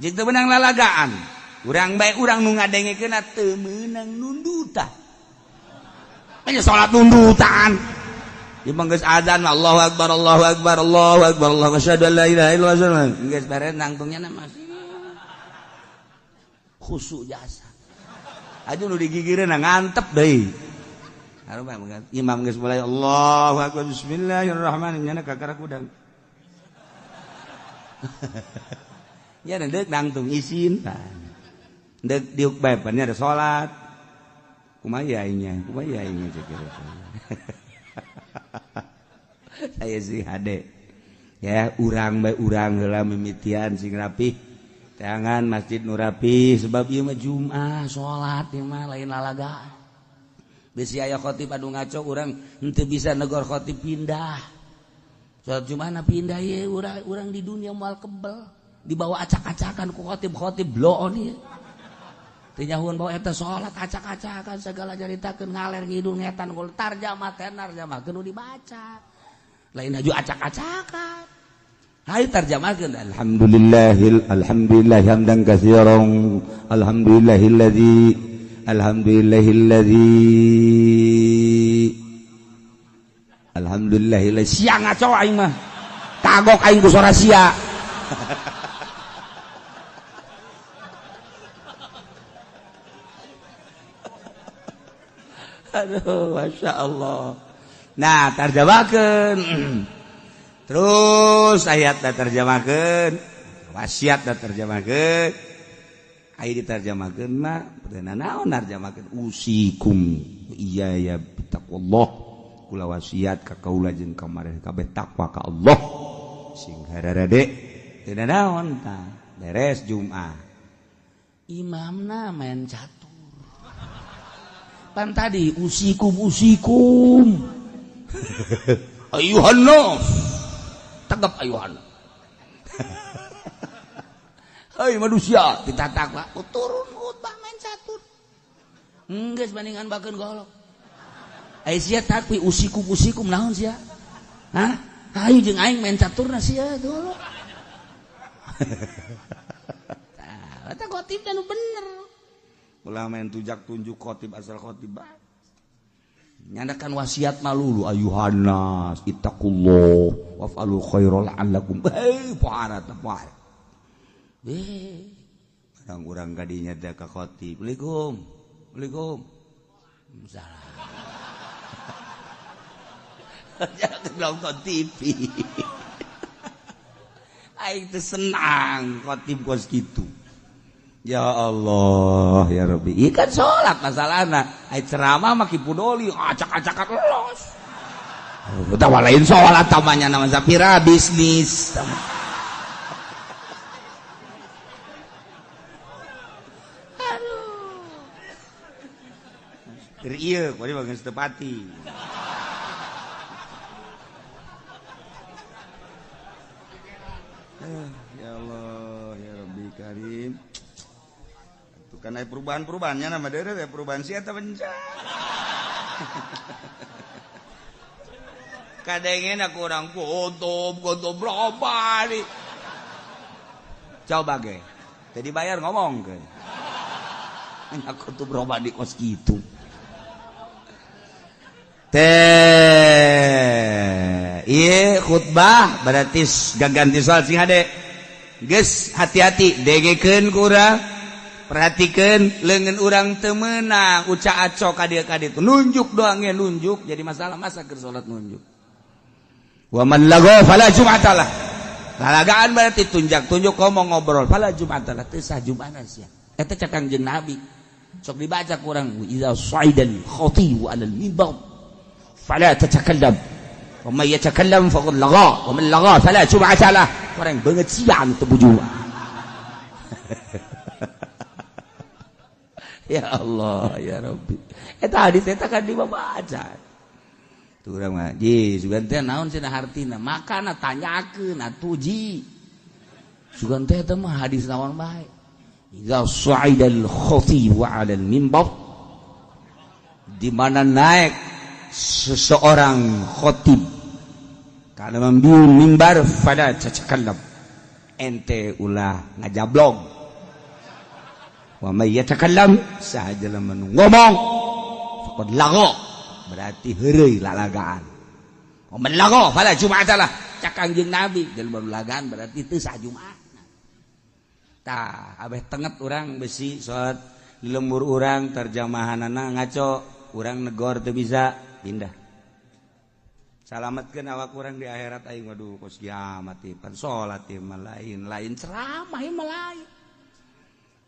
Jeung teu meunang lalagaan. Urang bae urang nu ngadengekeunna teu meunang nundutan. Nya salat nundutan. Ieu mah geus azan Allahu akbar Allahu akbar Allahu akbar Allahu asyhadu an la ilaha illallah. Geus beres nangtungnya masih khusyuk jasa. Aduh nu digigireun ngantep deui. Imam geus mulai Allahu akbar bismillahirrahmanirrahim nyana kakara kudang. Ya deuk nangtung isin. Deuk diuk bae pan ada salat. Kumaha aingnya? Kumaha aingnya cek. Saya sih hade. Ya urang bae urang heula mimitian sing rapih. Tangan masjid nu rapi sebab ieu mah Jumat salat ieu mah lain lalagaan. Bisi aya khotib anu ngaco urang henteu bisa negor khotib pindah. Salat Jumat pindah ieu urang di dunia moal kebel dibawa acak-acakan ku khotib-khotib bloon ieu. Teu nyahueun bawa eta salat acak-acakan segala caritakeun ngaler ngidul ngetan gol tarjamah teh tarjamahkeun nu dibaca. Lain haju acak-acakan. Hai tarjamahkeun alhamdulillahil alhamdulillah hamdan katsiran alhamdulillahilladzi alhamdulillahilladzi alhamdulillahilladzi sia ngaco aing mah kagok aing ku sora sia. Aduh Masya Allah. Nah tarjamahkeun terus ayat da terjemahkeun wasiat da terjemahkeun aya diterjemahkeun mah teu naon narjemahkeun usikum iya ya taqwallah kula wasiat ka kaula jeung ka mareh kabeh takwa ka Allah sing hararade teu naon tah beres Jumat imamna main catur pan tadi usikum usikum ayuhan nas tegap ayuhan. Hei manusia, kita takwa turun khutbah main catur. Geus bandingan bakeun golok. Ai sia takwi usikum usikum naon sia? Hah? Hayu jeung aing main caturna sia golok. Tah, eta khotib nu bener. Ulah main tujak tunjuk khotib asal khotib bae. Nyandakan wasiat malulu ayuhan nas ittaqullah waf'alul khaira la'allakum pohara teh poe. Urang urang kadinya teh ka khotib. Assalamualaikum. Assalamualaikum. Salah. Jangan nonton TV. Aing teh senang khotib kos kitu. Ya Allah ya Rabbi. Ieu kan salat masalahna. Ai ceramah mah kipudoli acak-acakan los. Utawa lain salat tamanya nama sapira bisnis. Aduh. Keur ieu kuari bageus teu pati. Ya Allah ya Rabbi Karim. Karena perubahan-perubahannya nama dere perubahan sih atau bencana. Kadangnya aku orang kotob kotob berapa nih? Coba ge, jadi bayar ngomong ke. Aku tuh berubah di kos gitu. Teh, iya khutbah berarti ganti soal sing hade. Geus hati-hati degekeun ku urang. Perhatikan lengan urang temenang uca aco kadia kadia itu nunjuk doang ya nunjuk jadi masalah masa keur salat nunjuk. Wa man lago fala jum'atalah. Lalagaan berarti tunjak tunjuk ngomong ngobrol fala jum'atalah teu sah jum'ana sia. Eta cek Kangjeng Nabi. Sok dibaca ku urang idza sa'idal khatibu 'alal mimbar fala tatakallam. Wa man yatakallam faqad lagha wa man lagha fala jum'atalah. Urang beungeut sia anu teu bujuan. Ya Allah ya Rabbi. Eta hadis eta kan dibaca. Tuh urang mah ji sugan teh naon cenah hartina? Makana tanyakeun atuh ji. Sugan teh eta mah hadis naon bae. Idza sa'idal khatib 'ala al-mimbar, di mana naik seseorang khatib kana membiun mimbar fala tatakallam. Ente ulah ngajablog. Wa may yatakallam sahaja lamun ngomong faqad lagha berarti heureuy lalagaan. Wa man lagha fala jum'atalah. Cak Kangjeng Nabi jelema lagaan berarti teu sah Jumat. Tah abeh tenget urang besi salat di lembur urang terjemahanana ngaco Urang negor teu bisa pindah. Salamatkeun awak urang di akhirat aing. Waduh, kos kiamat ieu pan salat ieu mah lain, lain ceramah ieu mah lain.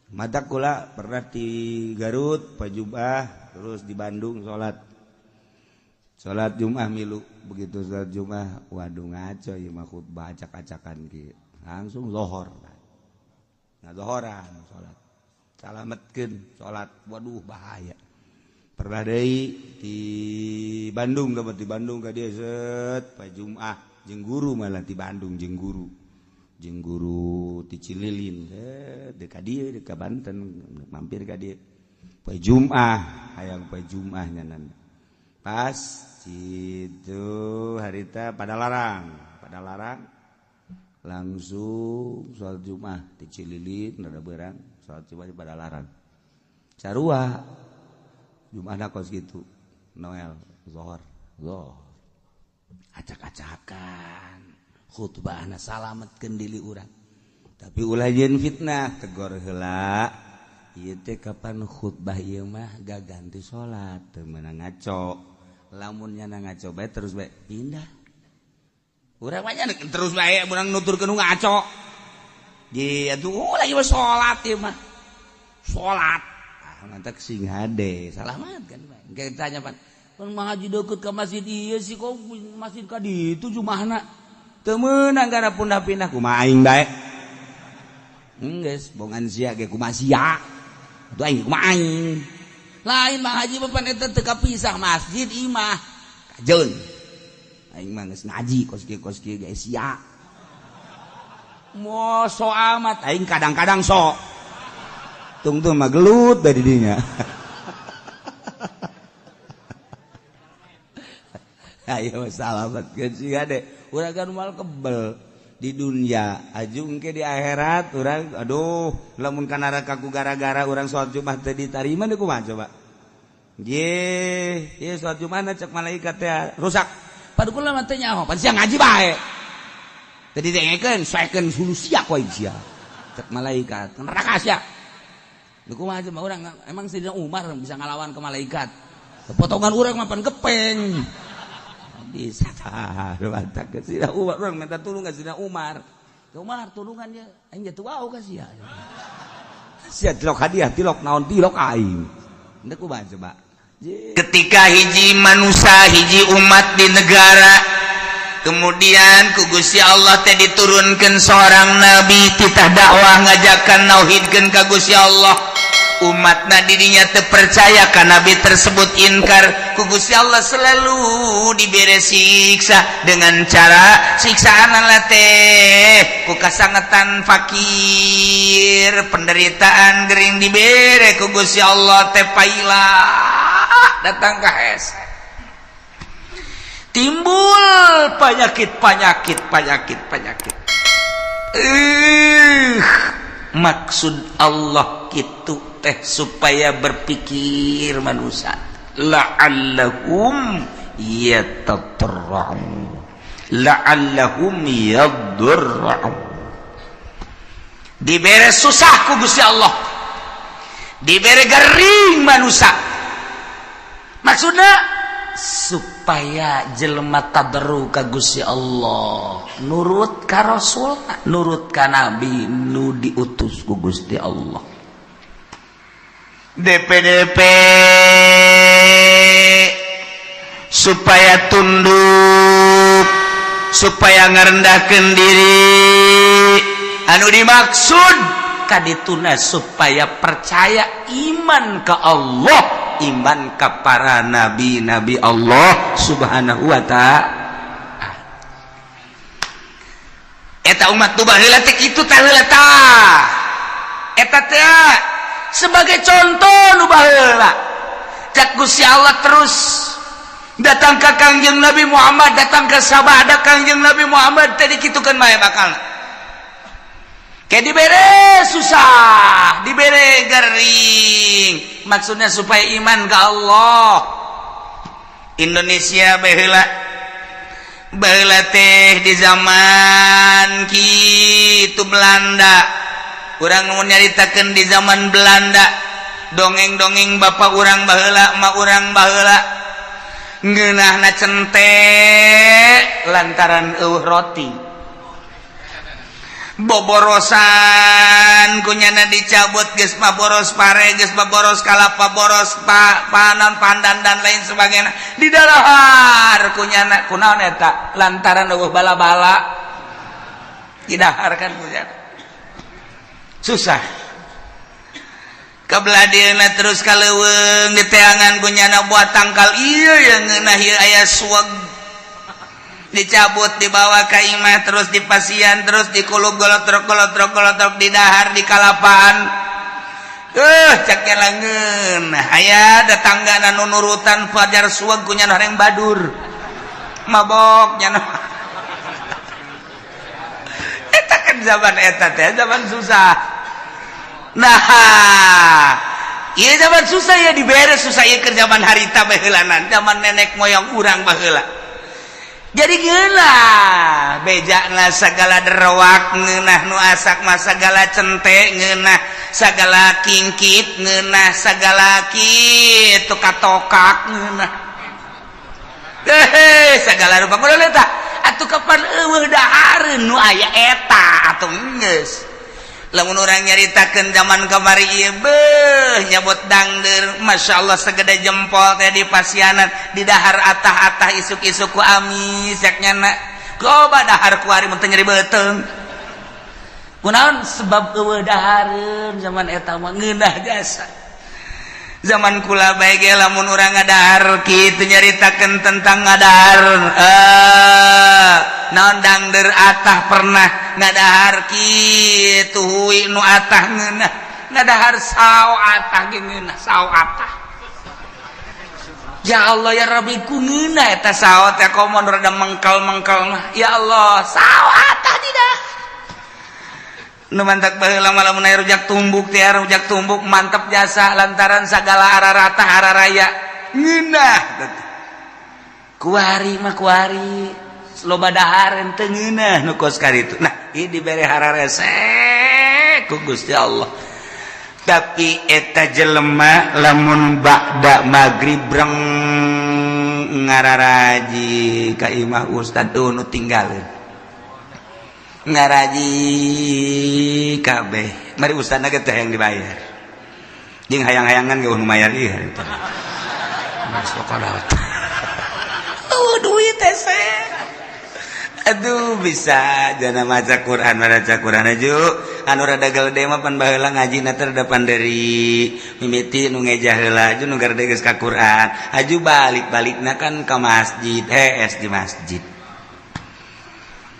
Matak kula pernah di Garut Pajubah, terus di Bandung salat salat Jumat milu. Begitu salat Jumat, waduh, ngaco ieu mah, khutbah acak-acakan kieu. Langsung lohor, nah, zohoran salat, salametkeun salat. Waduh, bahaya. Pernah deui di Bandung, dapat di Bandung ka dieu set pa Jumat jeung guru, malah di Bandung jeung guru ti Cililin, set deuk ka dieu, deuk ka Banten, mampir ka dieu poe Jumat, hayang poe Jumat nyanan. Pas itu harita pada larang pada larang, langsung sholat Jumat di Cililin, rada berang sholat Jumat di Padalarang. Sarua Jumat kos gitu Noel Zohor Zohor acak-acakan khutbahna. Salametkeun diri urang, tapi ulah jeung fitnah. Tegor heula ieu teh, kapan khutbah ieu mah gak ganti salat, teu meunang ngaco. Lamun nyana ngaco bae, terus bae pindah. Urang mah terus bae urang nuturkeun ngaco. Di atuh lagi mah salat ieu mah. Salat. Ah, mantak sing hade, salamat kan bae. Engke tanya pan, pan ngaji deukeut ka masjid ieu sih, kok masjid ka ditu jumahna. Teu meunang gara pindah-pindah, kumaha aing bae. Geus bongan sia ge kumaha sia. Atuh aing kumaha aing. Lain Mang Haji, pan eta teu kapisah masjid imah. Kajeun. Aing mah geus ngaji kos kieu kos kieu ge sia. Mo so amat aing kadang-kadang sok. Tungtung mah gelut dari dinya. Ayo salamat sia deh. Urang kan mal kebel di dunia aju engke di akhirat urang, aduh, lamun ka neraka ku gara-gara urang salat Jumat teu ditarima deui, kumaha coba? Ye, ye salat Jumat cek malaikat teh rusak. Padu kula mah teu nyaho, pan sia ngaji bae. Teu didengekeun, soekeun hulu sia ku aing sia. Cek malaikat, neraka sia. Lu kumaha coba urang, emang Sayyidina Umar bisa ngalawan ke malaikat? Potongan urang mah pan gepeng. Bisa tah, mantap ke Sayyidina Umar, urang minta tulung ka Sayyidina Umar. Ke Umar tulungan ya, aing jatuh wau ka sia. Sia tilok hadiah, tilok naon, tilok aing. Henteu kumaha coba? Ketika hiji manusia, hiji umat di negara, kemudian ku Gusti Allah teh diturunkan seorang nabi, titah dakwah ngajakan nauhidkeun ka Gusti Allah. Umatna dirinya terpercaya ka nabi tersebut, inkar, ku Gusti Allah selalu dibere siksa dengan cara siksaan teh ku kasangetan, fakir, penderitaan, gering, dibere ku Gusti Allah teh paila datang ke hese, timbul penyakit penyakit penyakit penyakit. Maksud Allah gitu teh supaya berpikir manusia, la'allahum yatadarra'un, la'allahum yadurra'un. Dibere susah ku Gusti Allah, dibere gering manusia, maksudnya supaya jelema tadarru ka Gusti Allah, nurut ka Rasul, nurut ka nabi nu diutus ku Gusti Allah. DPDP supaya tunduk, supaya ngerendahkan diri, anu dimaksud kadituna supaya percaya, iman ke Allah, iman ke para nabi-nabi Allah Subhanahu wa ta'ala. Eta umat tu baheula teh kitu tah heula tah. Eta teh sebagai contoh nu baheula. Cak Gusti Allah terus datang ke Kangjeng Nabi Muhammad, datang ke sabada Kangjeng Nabi Muhammad tadi kitukeun bae bakal. Kayak dibere susah, dibere gering. Maksudnya supaya iman ke Allah. Indonesia baheula baheula teh di zaman kitu Belanda. Urang mau nyaritakeun di zaman Belanda. Dongeng-dongeng bapak urang baheula, emak urang baheula, ngeunahna cente lantaran eueuh roti, boborosan kunyana dicabut, geus mah boros pare, geus mah boros kalapa, boros panan, pandan, dan lain sebagainya, didahar kunyana. Kunaon eta? Lantaran eueuh bala-bala didahar kan kunyana, susah. Kebelah dieuna terus ka leuweung, diteangan kunyana buat tangkal ieu yang ngeunah ieu, aya suweg, dicabut, dibawa ke imah, terus dipasian, terus dikulub, golotrok golotrok golotrok, didahar di kalapaan. Cek langeun aya tetangga nu nurutan fajar suweg kunyana, yang badur mabok nyana. Eta kan zaman eta teh zaman susah. Nah, iya, zaman susah ya, diberes susah ya ke zaman harita baheulanan, zaman nenek moyang urang baheula. Jadi ngeunah bejana segala derewak ngeunah, nu asak mah segala cente ngeunah, segala kingkit ngeunah, segala kitu katokak ngeunah, hehe, segala rupa. Kudu eta atuh, kapan eueuh dahareun nu aya eta atuh geus. Lamun urang nyaritakeun zaman kamari ieu, beuh, nyabot dangder, Masya Allah, segede jempol teh di pasianan, di dahar atah-atah isuk-isuk ku amis yak nyana. Coba dahar kuari mun teu nyeri beuteung. Kunaon? Sebab eueuh dahareun zaman eta mah, ngeunah jasa. Zaman kula bae ge lamun urang ngadahar kitu, nyaritakeun tentang ngadahar, naon, dangder atah, pernah ngadahar kitu, hui nu atah ngeunah, ngadahar sao atah ge ngeunah, sao atah. Ya Allah ya Rabbi, ku ngeunah eta sao teh, komo rada mengkal-mengkal mah. Ya Allah, sao atah tidak. Nu mantak baheula mah lamun aya rujak tumbuk teh, rujak tumbuk mantep jasa, lantaran sagala ararata araraya ngeunah. Kuari mah kuari loba dahareun teu ngeunah nu kos karitu. Nah, ieu dibere hararese ku Gusti Allah. Tapi eta jelema lamun ba'da magrib breng ngararaji ka imah ustad, nu tinggalin ngaraji kabeh, mari ustadna ge teh yang dibayar, jeung hayang-hayangan ge nu mayar ieu harita. Oh, duit teh. Aduh, bisa jana maca Quran, maca Quran aju anu rada gede mah pan baheula ngajina teh rada panderi, mimiti nu ngejah heula, aju nu garede geus ka Quran, aju balik-balikna kan ka masjid, hees di masjid.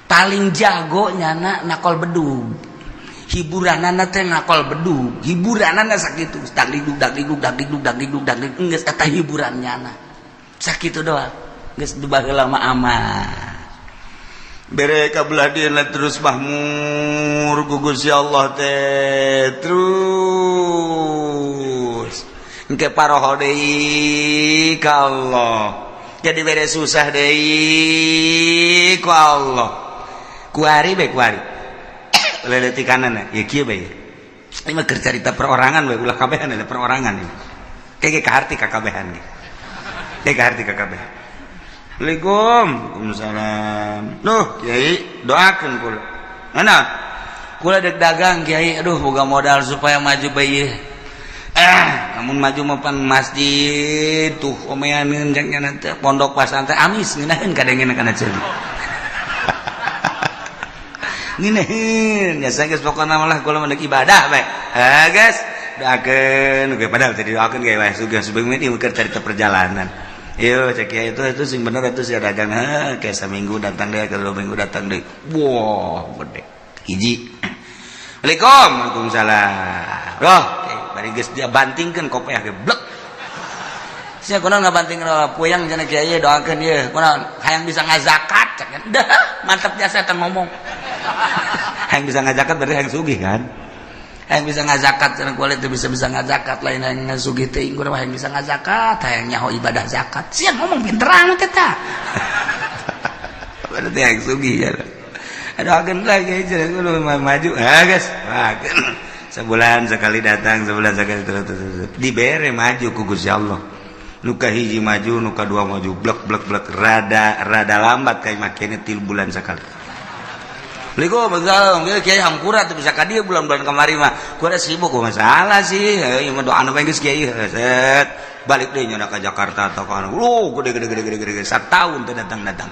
Paling jago nyana nakol bedug, hiburanana teh nakol bedug, hiburanana sakitu, dagdigdug dagdigdug dagdigdug dagdigdug dagdigdug, geus eta hiburan nyana sakitu doang. Geus baheula mah aman bere kabelah dieuna, terus mahmur ku Gusti Allah teh, terus engke paroho deui ka Allah, jadi bere susah deui ku Allah. Kuari bae, kuari leletikanana ya kieu bae. Ini mah keur carita perorangan bae, ulah kabehan, ada perorangan ini kayak kaharti ka kabehan ge, kayak kaharti ka kabehan. Assalamualaikum. Waalaikumsalam. Duh, Kiai, doakeun kula. Mana kula dek dagang, Kiai. Aduh, boga modal supaya maju bae. Namun maju mah pan masjid tuh omeaneun cek nya teh, pondok pasantren amis ngeunaheun kadengeun kana ceuli. Ngeunaheun ya geus, pokona malah kula mah ibadah bae. Ah, geus, doakeun ge, padahal tadi doakeun ge wae sugih subuh ieu keur carita perjalanan. Iyo, cek ya itu sing bener itu sih dagang. Ha, kayak seminggu datang deh, kalau 2 minggu datang deh. Wah, gede. Hiji. Assalamualaikum. Waalaikumsalam. Oh, bari geus dia bantingkeun kopiah ge blek. Sia kunaon ngabanting puyang cenah, kiai doakeun ieu. Kunaon? Hayang bisa ngazakat cek. Dah, mantap jasa eta ngomong. Hayang bisa ngazakat berarti hayang sugih kan? Hayang bisa ngazakat cenah, kulit teu bisa-bisa ngazakat, lain hayang sugih teuing, kudu hayang bisa ngazakat, hayang nyaho ibadah zakat. Sia ngomong pinter amat eta. Berarti hayang sugih ya. Aduh, agen lagi cenah kudu maju. Ah, geus. Doakeun. Sebulan sekali datang, sebulan sekali terus, terus, terus. Dibere maju ku Gusti Allah. Nu kahiji maju, nu kadua maju, blek blek blek, rada rada lambat kayak makanya 3 bulan sekali. Assalamualaikum, kiai, hampura tuh bisa ka dieu bulan-bulan kamari mah. Kuda sibuk kok masalah sih. Ieu mah doa anu geus kiai set. Balik deui nya ka Jakarta atau ka anu. Gede gede gede gede gede satahun teu datang-datang.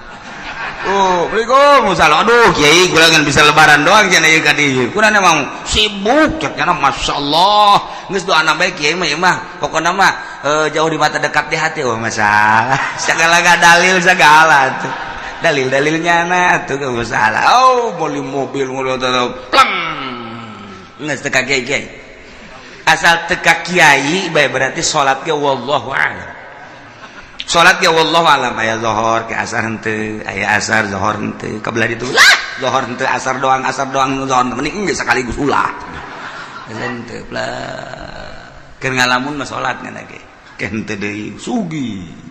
Oh, Assalamualaikum, salah. Aduh, kiai kula ngan bisa lebaran doang cenah ieu ka dieu. Kuna emang sibuk cek nya, masyaallah. Geus doana bae kiai mah, ieu mah. Pokona mah jauh di mata dekat di hati. Oh, masalah. Segala dalil segala tuh. Dalil-dalilnya nah tuh gak masalah. Oh, beli mobil mobil pleng. Geus teu ka kiai kiai. Asal teu ka kiai bae berarti salat ge wallahu a'lam. Salat ge wallahu alam, aya zohor ke asar henteu, aya asar zohor henteu, kabelah ditu lah zohor henteu, asar doang, asar doang zohor mending geus sekaligus ulah henteu lah. Keur ngalamun mah salat ngan ge ke henteu deui. Sugih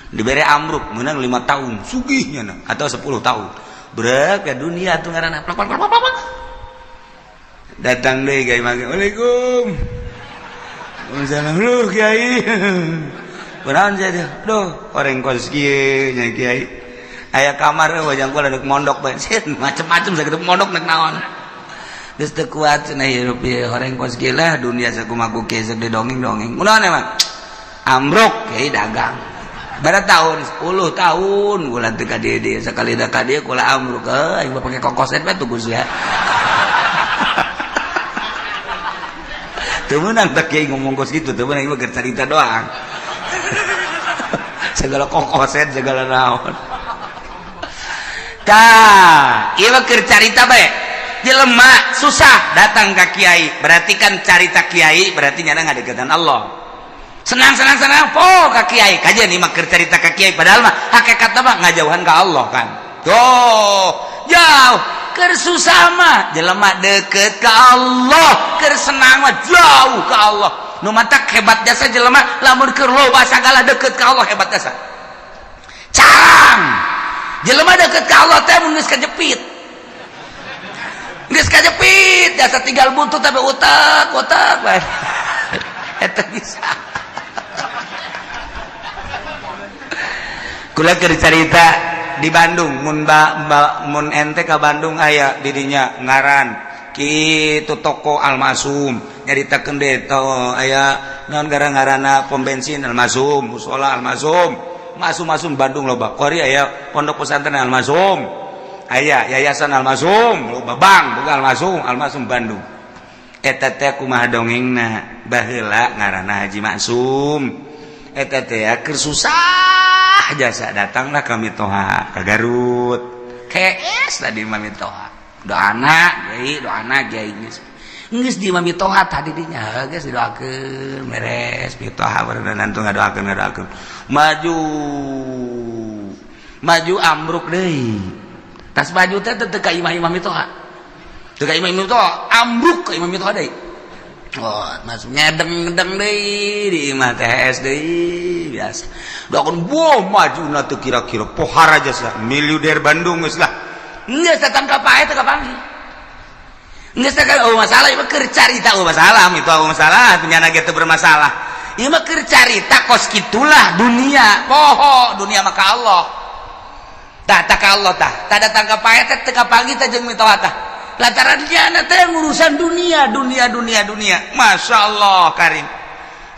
dibere amruk menang 5 tahun sugihnya na, atau 10 tahun brek ke dunia tuh ngaranna plak plak plak plak. Datang deui kiai mah, "Waalaikum Waalaikumsalam." "Lu kiai kunaon?" Jadi, "Duh, orang kos kieu nya kiai, aya kamar wajang kula deuk mondok bae." Macem-macem sakitu mondok nek naon, geus teu kuat cenah hirup ieu, horeng kos kieu lah, dunia sakumaha kieu sok didongeng-dongeng. Kunaon emang ambruk kiai dagang bara tahun 10 tahun kula teu ka dieu dieu, sakali da ka dieu kula ambruk, aing mah pake kokoset bae tuh ya. Teu meunang tak kiai ngomong kos kitu, teu meunang, ieu mah cerita doang. Segala kokoset segala naon tah ieu mah keur carita bae. Jelema susah datang ka kiai berarti kan carita kiai, berarti nyana ngadeukeutan Allah. Senang senang senang po ka kiai, kajian ieu mah keur carita ka kiai, padahal mah hakikat mah ngajauhan ka Allah kan. Tuh jauh. Keur susah mah jelema deket ka Allah, keur senang mah jauh ka Allah. Nu matak hebat jasa jelema lamun keur loba sagala deket ka Allah, hebat jasa. Carang jelema deket ka Allah teh mun geus kajepit, geus kajepit jasa, tinggal buntut tapi utak utak bae eta bisa. Kula keur carita di Bandung, mun ba, ba, mun ente ka Bandung aya didinya ngaran kitu toko Almasum, nyaritakeun deui to aya naon gara-garana pom bensin Almasum, musola Almasum, masum-masum Bandung loba. Kori aya pondok pesantren Almasum, aya yayasan Almasum, loba bank boga Almasum, Almasum Bandung. Eta teh kumaha dongengna, baheula ngaranna Haji Maksum. Eta teh keur susah jasa datanglah kami toha ka Garut. KS tadi mami toha. Doana kiai, doana kiai geus. Geus di mami toha tadi dinya geus didoakeun beres mitoha baru nantu ngadoakeun ngadoakeun. Maju maju ambruk deui. Tas maju teh teu ka imah-imah mitoha. Teu ka imah mitoha, ambruk ka imah mitoha deui. Oh, masuk ngedeng-ngedeng deui di imah THS deui biasa. Doakeun boh maju na teu kira-kira pohara jasa miliuder Bandung geus lah. Geus datang ka pae teu kapanggih. Geus teh oh masalah ieu mah keur carita, oh masalah itu, oh masalah penyana ge teu bermasalah. Ieu mah keur carita kos kitulah dunia, poho dunia mah ka Allah. Tah tak ka Allah tah. Tah datang ka pae teh teu kapanggih teh jeung mitoha tah. Lantaran dia teh urusan dunia, dunia, dunia, dunia. Masya Allah karim.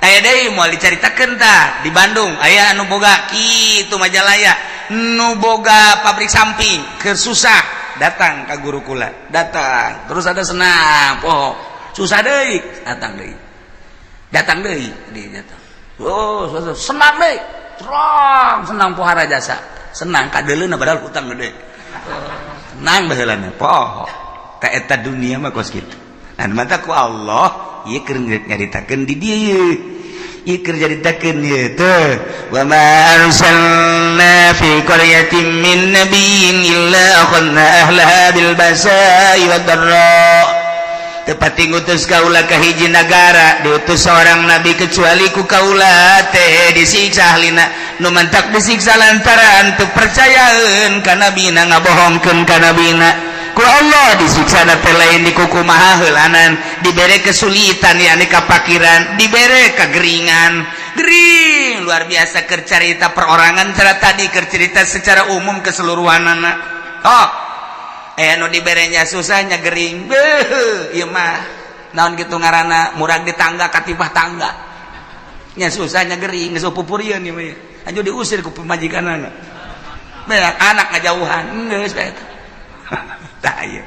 Aya deui moal dicaritakeun tah di Bandung. Aya anu boga kitu Majalaya, nu boga pabrik samping, keur susah datang ka guru kula. Datang, terus ada senang, poho. Susah deui, datang deui. Datang deui, di datang. Oh, senang deui. Terang senang pohara jasa. Senang kadeuleuna padahal hutang gede. Senang baheulana, poho. Ka eta dunia mah kos kitu. Dan mata ku Allah ieu keur nyaritakeun di dieu. Ieu keur nyaritakeun ieu teh wa ma arsalna fi qaryatin min nabiyyin illa akhadna ahlaha bil basa'i wad dharra. Tepati ngutus kaula ka hiji nagara diutus seorang nabi kecuali ku kaula teh disiksa ahlina. Nu mantak disiksa lantaran teu percayaeun ka nabina, ngabohongkeun ka nabina. Ku Allah disiksa teh lain di kukumaha heulanan, dibere kesulitan, yakni kapakiran, dibere kegeringan, gering luar biasa. Keur carita perorangan cara tadi, keur cerita secara umum keseluruhan anak. Oh, eh, nu diberenya susahnya gering. Beuh, ieu mah naon gitu ngaranna, murag di tangga katipah tangga nya, susahnya gering, geus pupurieun ieu mah. Anjur diusir ku pamajikanana. Beak anak ngajauhan, geus bae. Tah, ieu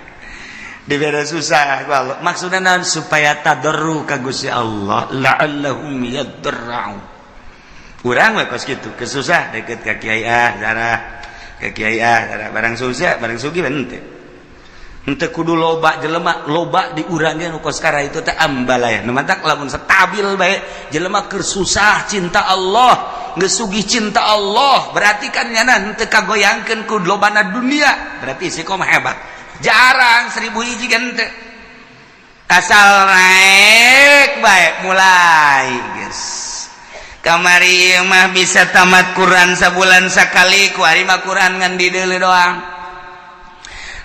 dibere susah ku Allah. Maksudna naon? Supaya tadarru ka Gusti Allah, la'allahum yadarra'un. Urang we kos kitu, kesusah deket ka kiai, ah darah ka kiai, ah darah. Barang susah, barang sugih henteu. Henteu kudu loba jelema, loba di urang ge nu kos kara itu teh ambalaya. Nu matak lamun stabil bae jelema, keur susah cinta Allah, geus sugih cinta Allah, berarti kan nyana henteu kagoyangkeun ku lobana dunia, berarti istiqomah hebat. Jarang 1000 hiji kan teu. Asal naik bae mulai geus. Kamari ieu mah bisa tamat Quran sabulan sakali, ku ari mah Quran ngan dideuleu doang.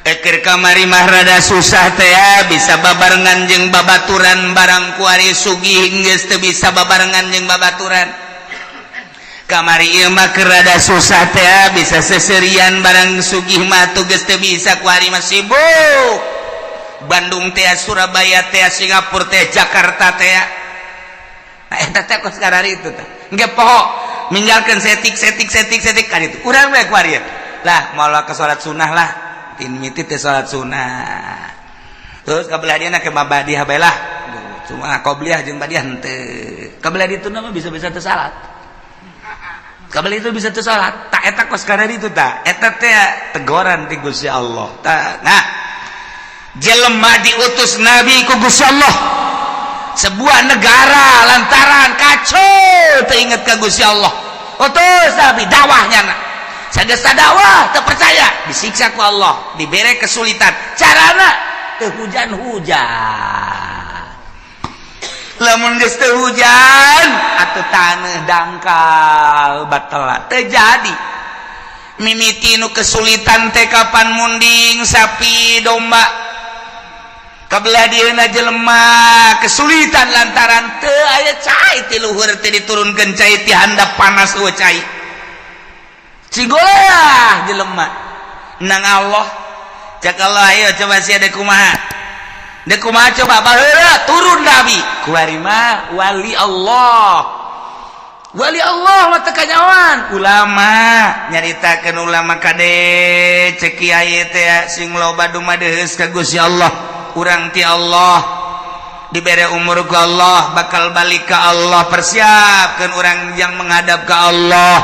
Eker kamari mah rada susah teh ya, bisa babarengan jeung babaturan, barang kuari sugih geus teu bisa babarengan jeung babaturan. Kamari ieu mah keur rada susah teh ya, bisa seserian, barang sugih mah tuh geus teu bisa. Kuari mah sibuk Bandung teh, Surabaya teh, Singapura teh, Jakarta teh. Nah, eta teh kos karari itu teh engke poho ninggalkeun setik setik setik setik kan itu. Urang we kuari lah moal ke salat sunnah lah, tin miti teh salat sunnah, terus kabelah dia ke mabadiah bae lah, cuma qobliyah jeung badiah henteu. Kabelah ditu mah bisa-bisa teu salat, kabel itu bisa teu salat. Tak eta kos karari itu, tak eta teh teguran ti Gusti Allah. Tak, nah, jelema diutus nabi ku Gusti Allah sebuah negara lantaran kacau, teringat ke Gusti Allah, utus nabi dakwahnya. Nah, sageus dakwah teu percaya, disiksa ku Allah, dibere kesulitan, carana teu hujan-hujan. Lamun geus teu hujan atuh taneuh dangkal batal teu jadi. Mimiti nu kesulitan teh kapan munding sapi domba. Kabelah dieuna jelema kesulitan lantaran teu aya cai ti luhur, teh diturunkeun cai ti handap, panas eueuh cai. Cigolah jelema nang Allah. Cek Allah, ayo coba sia dek kumaha, dek kumaha coba. Baheula turun nabi kuari mah wali Allah, wali Allah mah teu kanyawan ulama nyaritakeun. Ulama kade, cek kiai teh, sing loba dumadeus ka Gusti Allah. Urang ti Allah dibere umur ku Allah, bakal balik ke Allah, persiapkan orang yang menghadap ke Allah.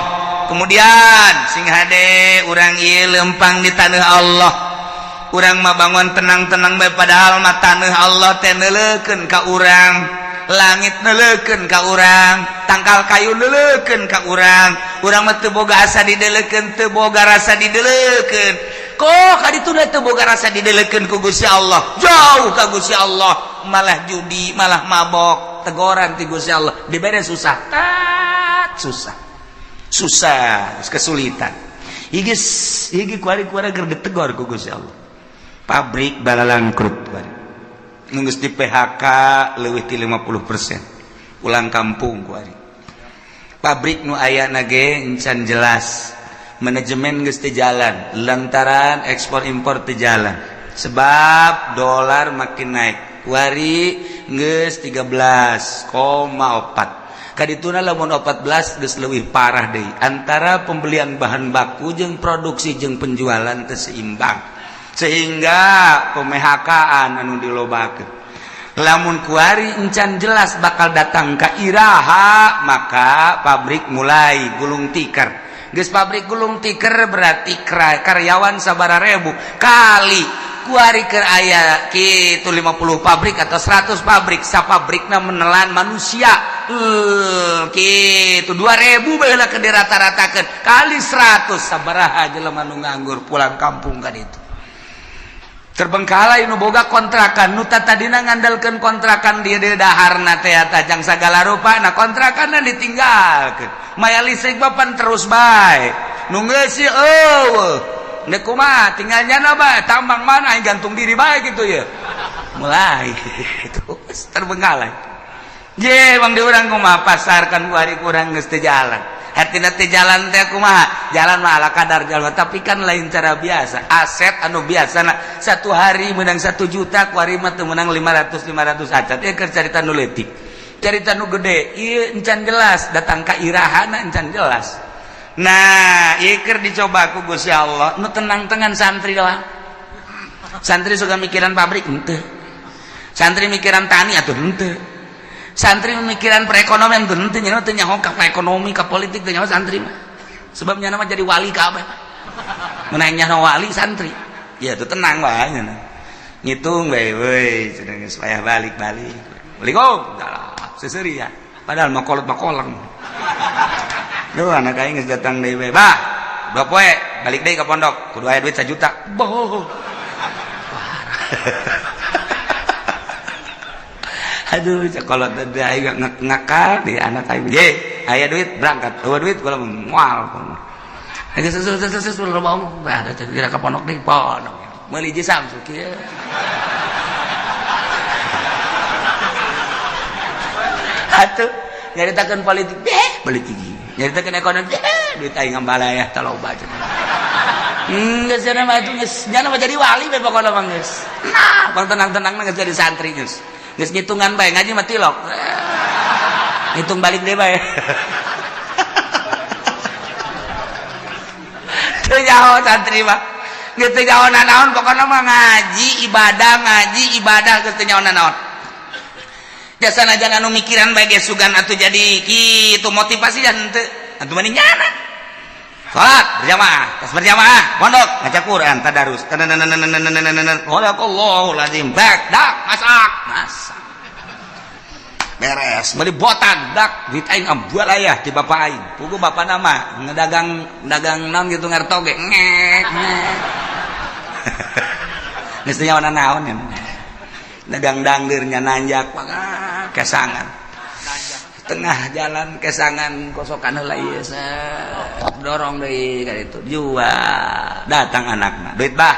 Kemudian sing hade urang ieu lempang di tanah Allah. Urang mah bangun tenang-tenang bae, padahal mah tanah Allah teh neuleukeun ka urang, langit neuleukeun ka urang, tangkal kayu neuleukeun ka urang. Urang mah teu boga asa dideleukeun, teu boga rasa dideleukeun. Kok kaditu teu boga rasa dideleukeun ku Gusti Allah, jauh ka Gusti Allah, malah judi, malah mabok. Tegoran ti Gusti Allah, dibere susah, tat susah susah, kesulitan. Higis higi kuari kuari keur ditegor ku Gusti Allah. Pabrik balalangkrut kuari, geus di PHK leuwih ti 50%, pulang kampung kuari. Pabrik nu aya ge encan jelas, manajemen geus teu jalan lantaran ekspor impor teu jalan sebab dolar makin naik. Kuari geus 13,4. Kadituna lamun 14 geus leuwih parah deui, antara pembelian bahan baku jeung produksi jeung penjualan teu seimbang, sehingga pemHK-an anu dilobakeun. Lamun kuari encan jelas bakal datang ka iraha, maka pabrik mulai gulung tikar. Geus pabrik gulung tikar, berarti karyawan sabara ribu kali kuari keur aya kitu 50 pabrik atau 100 pabrik, sapabrikna menelan manusia kitu 2000 baheula ke dirata-ratakeun, kali 100, sabaraha jelema nu nganggur pulang kampung kan. Itu terbengkalai nu boga kontrakan, nu tadina ngandalkeun kontrakan dia, dia daharna teh tajang sagala rupa. Nah, kontrakan ditinggalkeun, maya listrik papan terus bae, nu ngeusi eueuh. Ndek kumaha tinggal nyana bae tambang mana aing gantung diri bae gitu ya. Mulai itu terbengkalai. Je bang di urang kumaha pasar kan kuari kurang geus teu jalan. Hartina teu jalan teh kumaha? Jalan mah ala kadar jalan, tapi kan lain cara biasa. Aset anu biasa na satu hari menang 1 juta, kuari mah teu menang 500 500 acan. Ieu keur carita nu leutik. Carita nu gede, ieu encan jelas datang ka irahana encan jelas. Nah, ieu keur dicoba ku Gusti Allah, nu tenang-tenang santri doang. Santri suka mikiran pabrik henteu. Santri mikiran tani atuh henteu. Santri mikiran perekonomian tuh henteu, nya teu nyaho ka ekonomi ka politik teu nyaho santri mah. Sebab nya mah jadi wali kabeh. Mun nyaho wali santri. Ya tuh tenang wae nya. Ngitung bae we cenah geus payah balik-balik. Assalamualaikum. Seseuri ya. Padahal mah kolot mah kolang. Duh anak aing geus datang deui we. Bah, 2 poe balik deui ka pondok kudu aya duit 1 juta. Boh. Aduh, kalau tadi aing ngakal di anak aing. Ye, aya duit berangkat. Eueuh duit kula moal. Geus geus loba omong. Bah, kira ka pondok deui, pondok. Meuli jeung Samsu kieu. Atuh, nyaritakeun politik, beh, politik. Nyaritakeun ekonomi, beh, duit aing ngambalaya tah loba cenah. Geus cenah mah atuh geus nya mah jadi wali we pokona mah geus. Nah, bang tenang-tenang geus jadi santri geus. Geus ngitungan bae ngaji mah tilok. Ngitung balik deui bae. Teu nyaho santri mah. Geus teu nyaho nanaon pokona mah ngaji ibadah geus teu nyaho nanaon. Jasa najan anu mikiran bae geus sugan atuh jadi kitu motivasi dan henteu. Atuh mending nyana. Salat berjamaah, tas berjamaah, pondok ngaca Quran, tadarus. Sadaqallahul azim. Bak, dak, masak, masak. Beres, beli botan, dak, duit aing ambual aya di bapak aing. Pugu bapak nama ngedagang dagang naon gitu ngartoge. Ngek, ngek. Geus teu nyaho naon ya. Dagang dangdeur nya nanjak kesangan. Tengah jalan kesangan kosokan heula ieu dorong deui ka ditu jual datang anakna duit bah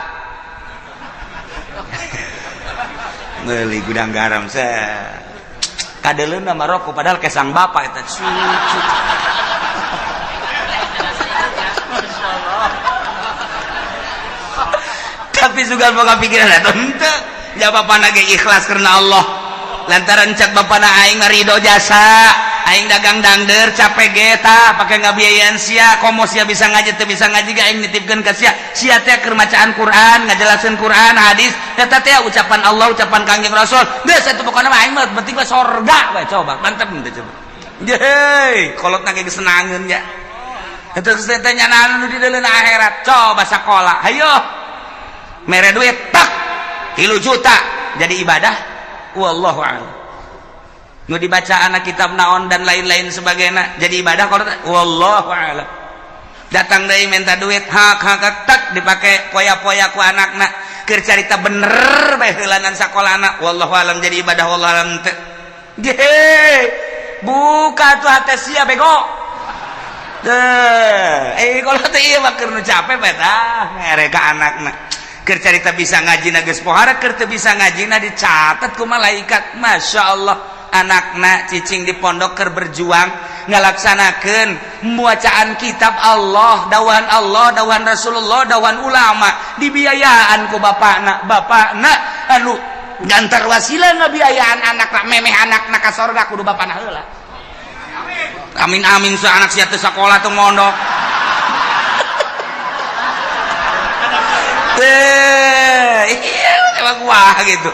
meuli gudang garam set kadeleuna mah rokok padahal kesang bapak eta cucu. Tapi sugan boga pikiran eta henteu ja bapana ge ikhlas karena Allah lantaran cak bapana aing ngarido jasa aing dagang dangder capek ge tah pake ngabiayaan sia komo sia bisa ngaji teu bisa ngaji ge aing nitipkeun ka sia sia teh keur macaan Quran ngajelaskeun Quran hadis eta teh ucapan Allah ucapan Kangjeng Rasul geus atuh pokona mah aing mah penting mah sorga we coba mantep teh coba yeuh kolotna ge geus senangeun nya eta geus teh nyanaan nu di deuleun akhirat coba sakola hayo mere duit tak 3 juta jadi ibadah wallahu a'lam. Nu dibaca anak kitab naon dan lain-lain sebagainya jadi ibadah kalau wallahu a'lam. Datang deui minta duit hak hak tak dipake poya-poya ku anakna keur carita bener bae heulanan sakolana wallahu a'lam jadi ibadah wallahu a'lam teu. Ge buka tuh hate sia bego. Teu kalau teh ieu mah keur nu capek bae tah mere ka anakna. Keur carita bisa ngaji na geus pohara keur teu bisa ngaji na dicatat ku malaikat. Masya Allah anakna cicing di pondok keur berjuang ngalaksanakeun bacaan kitab Allah, dawan Allah, dawan Rasulullah, dawan ulama dibiayaan ku bapakna. Bapakna anu gantar wasilah ngabiayaan anakna memeh anakna ka sorga kudu bapakna heula. Amin amin sa anak sia teu sakola teu mondok. Iya, emang wah gitu.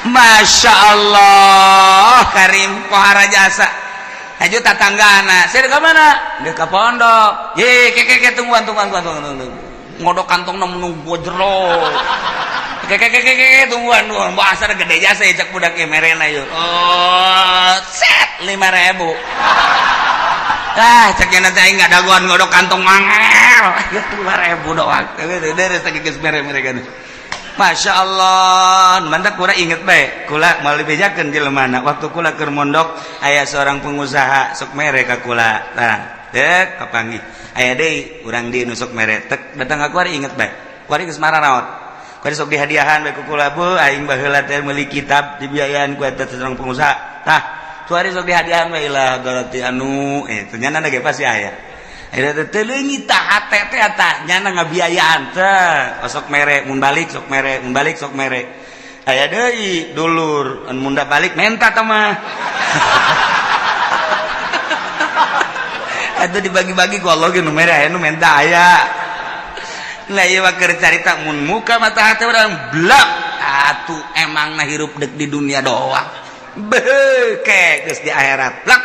Masya Allah, Karim pohara jasa. Haju tatanggana, saya ke mana? Dia ke pondok. Ye, ke tungguan. Ngodok kantong nunggu jero. Ke tungguan, bahasa gede jasa ya cak budak merena yuk. Oh, set 5.000. Ah, cek nanti aing ngadaguan ngodok kantong mangel. 5.000 doang. Dari tadi geus mere mereka. Masya Allah, mantap kula inget bae. Kula moal dibejakeun jelema waktu kula keur mondok aya seorang pengusaha sok mere ka kula. Tah, dek kapanggih. Aya deui urang di nu sok mere. Tek datang ka kula inget bae. Kuari geus mararaot. Kuari sok dihadiahan bae ku kula, bu aing baheula teh meuli kitab dibiayaan ku eta seorang pengusaha. Tah, kuari sok dihadiahan bae lah berarti anu nyana ge pasti aya. Eta teh leungit tah hate teh tah nyana ngabiayaan teh. Sok mere mun balik sok mere, mun balik sok mere. Aya deui dulur mun balik menta tah mah. Atuh dibagi-bagi ku Allah ge nu mere aya nu menta aya. Lah ieu mah keur carita mun muka mata hate urang blak atuh emangna hirup deuk di dunia doang. Beuh ke geus di akhirat blak.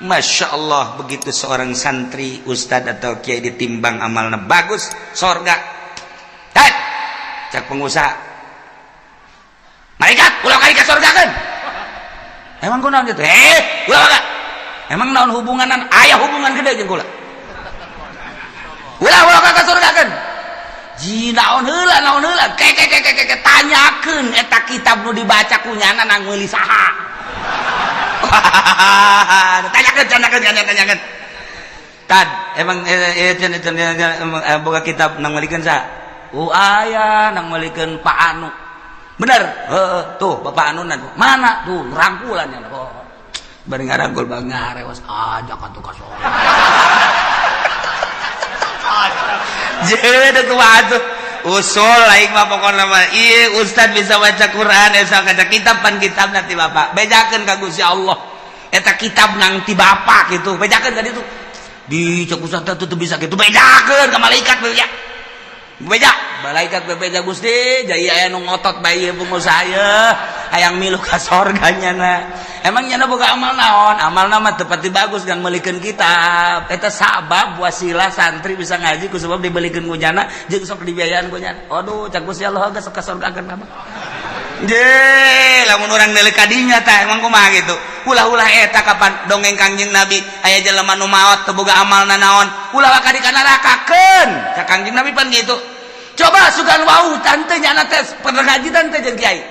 Masya Allah, begitu seorang santri, ustad atau kiai ditimbang amalna bagus, sorga. Hei, cak pengusaha. Malaikat, ulah kali ka sorga kan? Emang kunaon gitu? Eh, ulah ka. Emang naon hubunganan? Aya hubungan gede jeung kula. Ulah ulah ka surga kan? Ji naon heula naon heula? Ke ke ke ke ke tanyakeun eta kitab nu dibaca ku nyana nang meuli saha. Tanyakeun tanyakeun tanyakeun. Tad, emang boga kitab nang meulikeun saha? Oh aya nang meulikeun Pak Anu. Bener? Heeh, tuh Bapak Anu mana? Tuh rangkulan nya. Oh. Bari ngarangkul bang ngarewas ajak atuh ka sorga. Jeung kumaha atuh? Usul aing mah pokona mah ieu ustad bisa baca Quran esa kaca kitab pan kitab nanti bapak bejakeun ka Gusti Allah. Eta kitab nang ti bapak gitu bejakeun ka ditu. Di cek ustad teh teu bisa kitu bejakeun ka malaikat beja. Beja, malaikat bebeja Gusti, jadi aya nu ngotot bae ieu pengusaha ieu, hayang milu ka sorga nyana. Emang nyana boga amal naon? Amalna mah teu pati bagus kan meulikeun kitab. Eta sabab wasilah santri bisa ngaji ku sebab dibelikeun ku nyana jeung sok dibiayaan ku nyana. Aduh, cak Gusti Allah geus ka sorga kan mah. Je, lamun urang neuleuh ka dinya tah emang kumaha gitu. Ulah-ulah eta kapan dongeng Kangjeng Nabi aya jelema nu maot teu boga amalna naon, ulah ka di ka nerakakeun. Cak Kangjeng Nabi pan gitu. Coba sugan wau tante nyana teh pernah ngaji tante jeung kiai.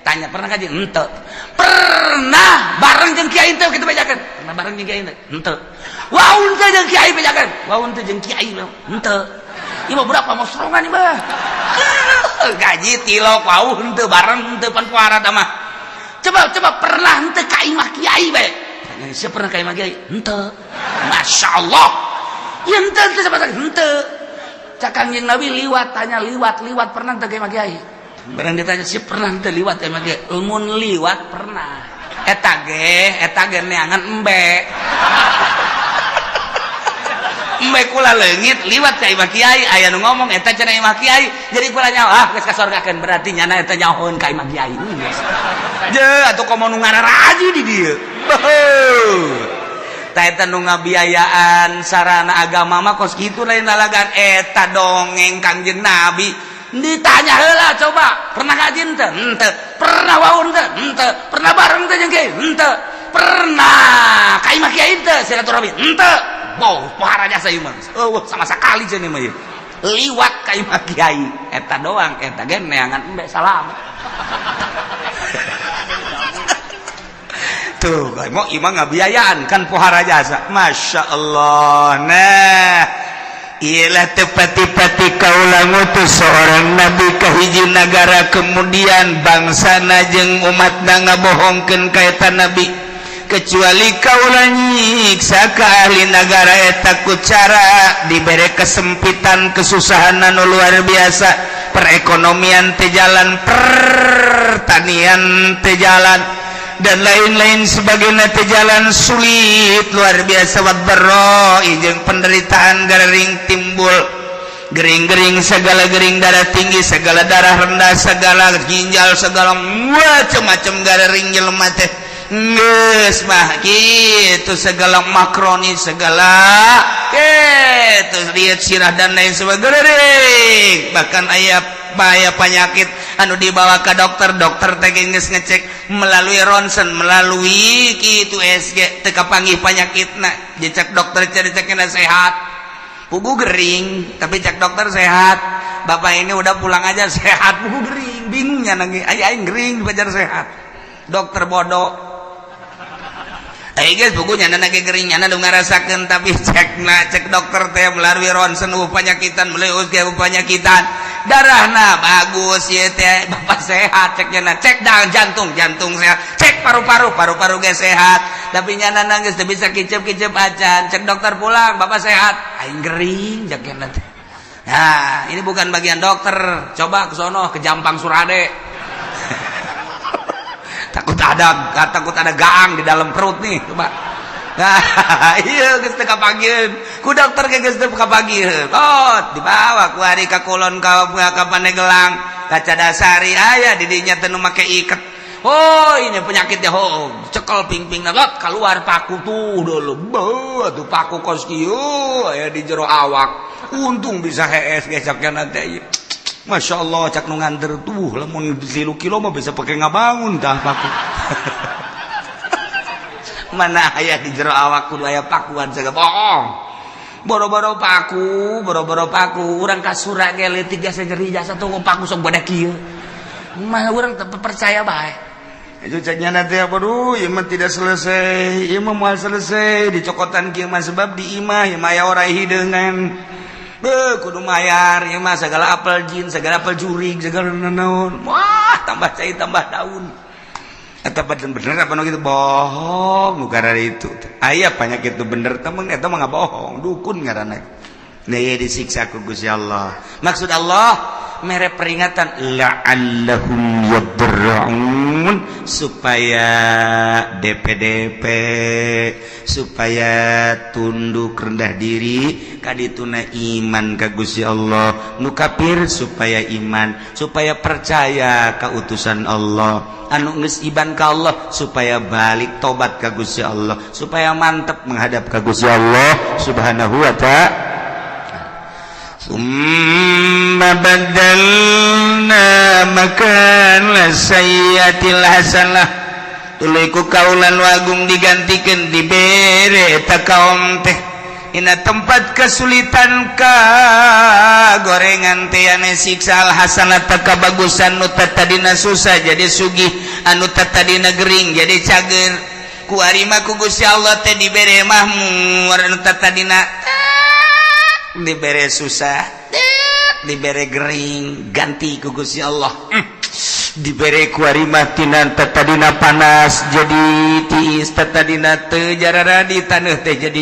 Tanya pernah ngaji? Henteu. Pernah bareng jeung kiai teh kitu bejakeun. Pernah bareng jeung kiai teh? Henteu. Wau teh jeung kiai bejakeun. Wau teh jeung kiai henteu. Ieu mah berapa mosrongan ieu mah. Gaji tilok wau henteu bareng henteu pan puara tah mah. Coba coba pernah henteu ka imah kiai bae. Tanya siapa pernah ka imah kiai? Henteu. Masyaallah. Ieu henteu henteu sama henteu. Cak Kangjeng Nabi liwat tanya liwat liwat pernah teu ka imah kiai? Barang ditanya sih pernah teu liwat ka imah kiai? Mun liwat pernah. Eta ge neangan embe. Embe kula leungit liwat ka imah kiai aya nu ngomong eta cenah imah kiai jadi kula nyaho ah geus ka sorgakeun berarti nyana eta nyahoeun ka imah kiai. Je atuh komo nu ngararaji di dieu. Beuh. Tah eta nu ngabiayaan sarana agama mah kos kitu lain lalagan eta dongeng Kangjeng Nabi. Ditanya heula coba, pernah ngaji henteu? Henteu. Pernah wau henteu? Henteu. Pernah bareng teh jeung kiai? Henteu. Pernah ka imah kiai henteu silaturahmi? Henteu. Boh, pohara jasa ieu mah. Eueuh sama sakali cenah mah ieu. Liwat ka imah kiai eta doang eta ge neangan embe salam. Tuh, mau imah ngabiayaan kan pohara jasa. Masya Allah. Nah, ialah tepati-pati kaula ngutus seorang nabi ka hiji nagara kemudian bangsana jeung umatna ngabohongkeun ka eta nabi. Kecuali kaula nyiksa ka ahli nagara eta ku cara dibere kesempitan kesusahan anu luar biasa, perekonomian teu jalan, pertanian teu jalan, dan lain-lain sebagainya teu jalan, sulit luar biasa, wadbarro jeung penderitaan gering timbul, gering-gering segala gering, darah tinggi segala, darah rendah segala, ginjal segala, macam-macam gering jelema teh geus mah kitu, segala makroni segala kitu, lihat sirah dan lain sebagainya. Bahkan aya bahaya penyakit anu dibawa ke dokter, dokter teh geus ngecek melalui ronsen, melalui kitu SG teu kapanggih penyakitna. Dicek dokter cek sehat, pugu gering, tapi cek dokter sehat, bapak ini udah pulang aja sehat, pugu gering, bingungnya nangis, aing gering dipajar sehat, dokter bodoh. Eh geus, bukunya nyana ge gering, nyana nu ngarasakeun. Tapi cek na cek dokter teh melalui ronsen penyakitan, melalui USG penyakitan, darahna bagus ieu teh, bapak sehat cek nyana. Cek dang jantung, jantung sehat. Cek paru-paru, paru-paru ge sehat. Tapi nyana nangis teu bisa kicep-kicep acan. Cek dokter, pulang, bapak sehat. Aing gering cek nyana teh. Nah, ini bukan bagian dokter. Coba ke sono, ke Jampang Surade. Takut ada gaang di dalam perut nih, coba. Nah, iya geus teu kapanggieun. Ku dokter ge geus teu kapanggieun. Oh, dibawa ku ari ka kulon, ka Pandeglang, ka Cadasari, aya di dinya teh nu make iket. Oh, ini penyakitnya. Oh, cekel pingping lot, keluar paku tuh dulu. Beuh, tuh paku kos kieu aya di jero awak. Untung bisa hees gesaknya nanti. Masya Allah, cak nu nganter tuh, lamun 3 kilo mah bisa pakai ngabangun tah paku. Mana aya di jero awak kudu aya pakuan segala bohong. Boro-boro paku, boro-boro paku, urang kasura ge leutik jasa nyeri jasa tuh paku sok badak kieu. Mah urang teu percaya bae. Itu ceknya nanti apa, duh, ieu mah tidak selesai, ieu mah moal selesai dicokotan kieu mah, sebab di imah ieu mah aya orai hideungan. Beuh, kudu mayar ieu mah segala apel jin, segala apel jurig, segala naon. Wah, tambah cai tambah daun. Eta bener apa nu gitu bohong nu itu. Aya penyakit itu bener temen, eta mah bohong, dukun ngaranna. Nah, ieu disiksa ku Gusti Allah. Maksud Allah mere peringatan la'allahum yadarra'un, supaya DPDP, supaya tunduk rendah diri kadituna iman ka Gusti Allah. Nu kafir supaya iman, supaya percaya ka utusan Allah. Anu geus iman ka Allah supaya balik tobat ka Gusti Allah, supaya mantep menghadap ka Gusti Allah Subhanahu wa Ta'ala. ثم بدلنا مكان السيئة الحسنة. Tuluy ku kaula nu agung digantikan, dibere eta kaum teh ina tempat kesulitan ka gorengan teh ane siksa al hasanata, kabagusan. Nu tadina susah jadi sugih, anu tadina gering jadi cager. Ku arima ku Gusti Allah teh dibere mahmur. Anu tadina dibere susah, dibere gering, ganti ku Gusti Allah dibere ku arima tina tadina panas jadi tiis, tadina teu jararadi taneuh teh jadi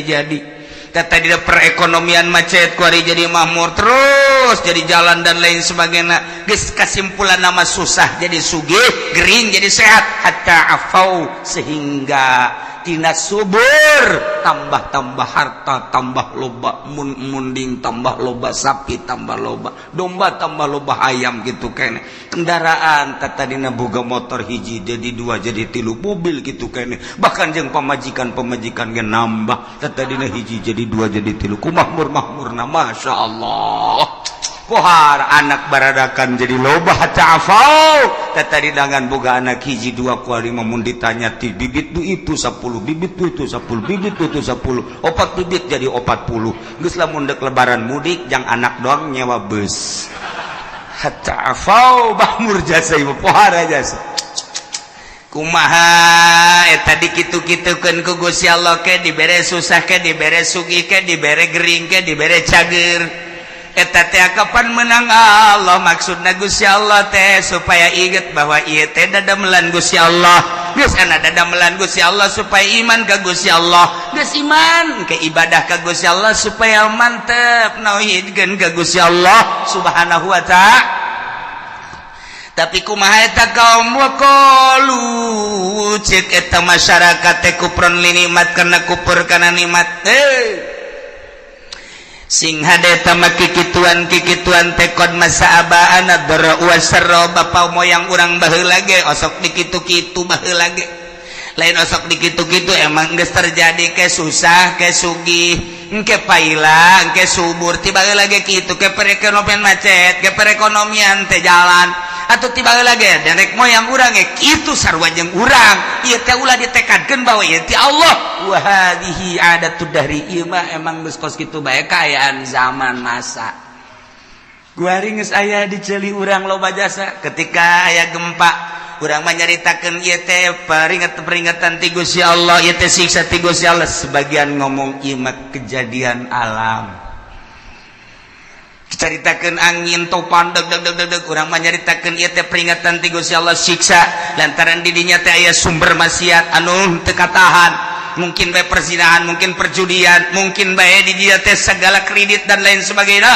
tadina perekonomian macet, ku ari jadi makmur terus, jadi jalan dan lain sebagainya. Geus kesimpulan nama susah jadi sugih, gering jadi sehat. Hatta afau, sehingga tina subur tambah-tambah harta, tambah loba mun munding, tambah loba sapi, tambah loba domba, tambah loba ayam gitu kene. Kendaraan tadina boga motor hiji jadi dua, jadi tilu, mobil gitu kene. Bahkan jeung pamajikan, pamajikan ge nambah, tadina hiji jadi dua, jadi tilu. Ku makmur makmurna, Masya Allah. Pohar anak baradakan jadi loba. Hatta afau, tadi dangan boga anak hiji dua, kuali mun ditanya ti bibit du itu 10 bibit, du itu 10 bibit, du itu 10, opat bibit jadi 40. Geus lamun dek lebaran mudik jang anak doang nyewa bus. Hatta afau, makmur jasa ieu, pohara jasa. Kumaha eta dikitu-kitukeun ku Gusti Allah, ke dibere susah, ke dibere sugih, ke dibere gering, ke dibere cager, eta teh kapan menang Allah. Maksudna Gusti Allah teh supaya inget bahwa ieu teh dadamelan Gusti Allah. Geus ana dadamelan Gusti Allah supaya iman ka Gusti Allah. Geus iman ke ibadah ka Gusti Allah, supaya mantep nauhidkeun ka Gusti Allah Subhanahu wa Ta'ala. Tapi kumaha eta kaum? Waqalu, cek eta masyarakat teh, kufron li nikmat, karena kufur kana nikmat. Eh, sing hade tama kikituan kikituan teh qad massa abaana dharra wasarra, bapa moyang urang baheula ge osok dikitu-kitu baheula ge. Lain osok dikitu-kitu, emang geus terjadi, ke susah ke sugih, engke paila engke subur. Tiba lagi kitu, ke perekonomian macet, ke perekonomian teh jalan, atau tiba lagi nenek moyang urang ge kitu sarua jeung urang. Ieu teh ulah ditekadkeun bahwa ieu ti Allah. Wa hadhihi adatud dahri, ieu mah emang geus kos kitu bae kaayaan zaman masa. Guari geus aya di ceuli urang loba jasa ketika aya gempa. Urang mah nyaritakeun ieu teh peringatan-peringatan ti Gusti Allah, ieu teh siksa ti Gusti Allah. Sebagian ngomong ieu mah kejadian alam. Caritakeun angin topan deg deg deg deg deg, urang mah nyaritakeun ieu teh peringatan ti Gusti Allah, siksa lantaran di dinya teh aya sumber maksiat anu teu katahan, mungkin bae perzinahan, mungkin perjudian, mungkin bae di dia teh segala kredit dan lain sebagainya,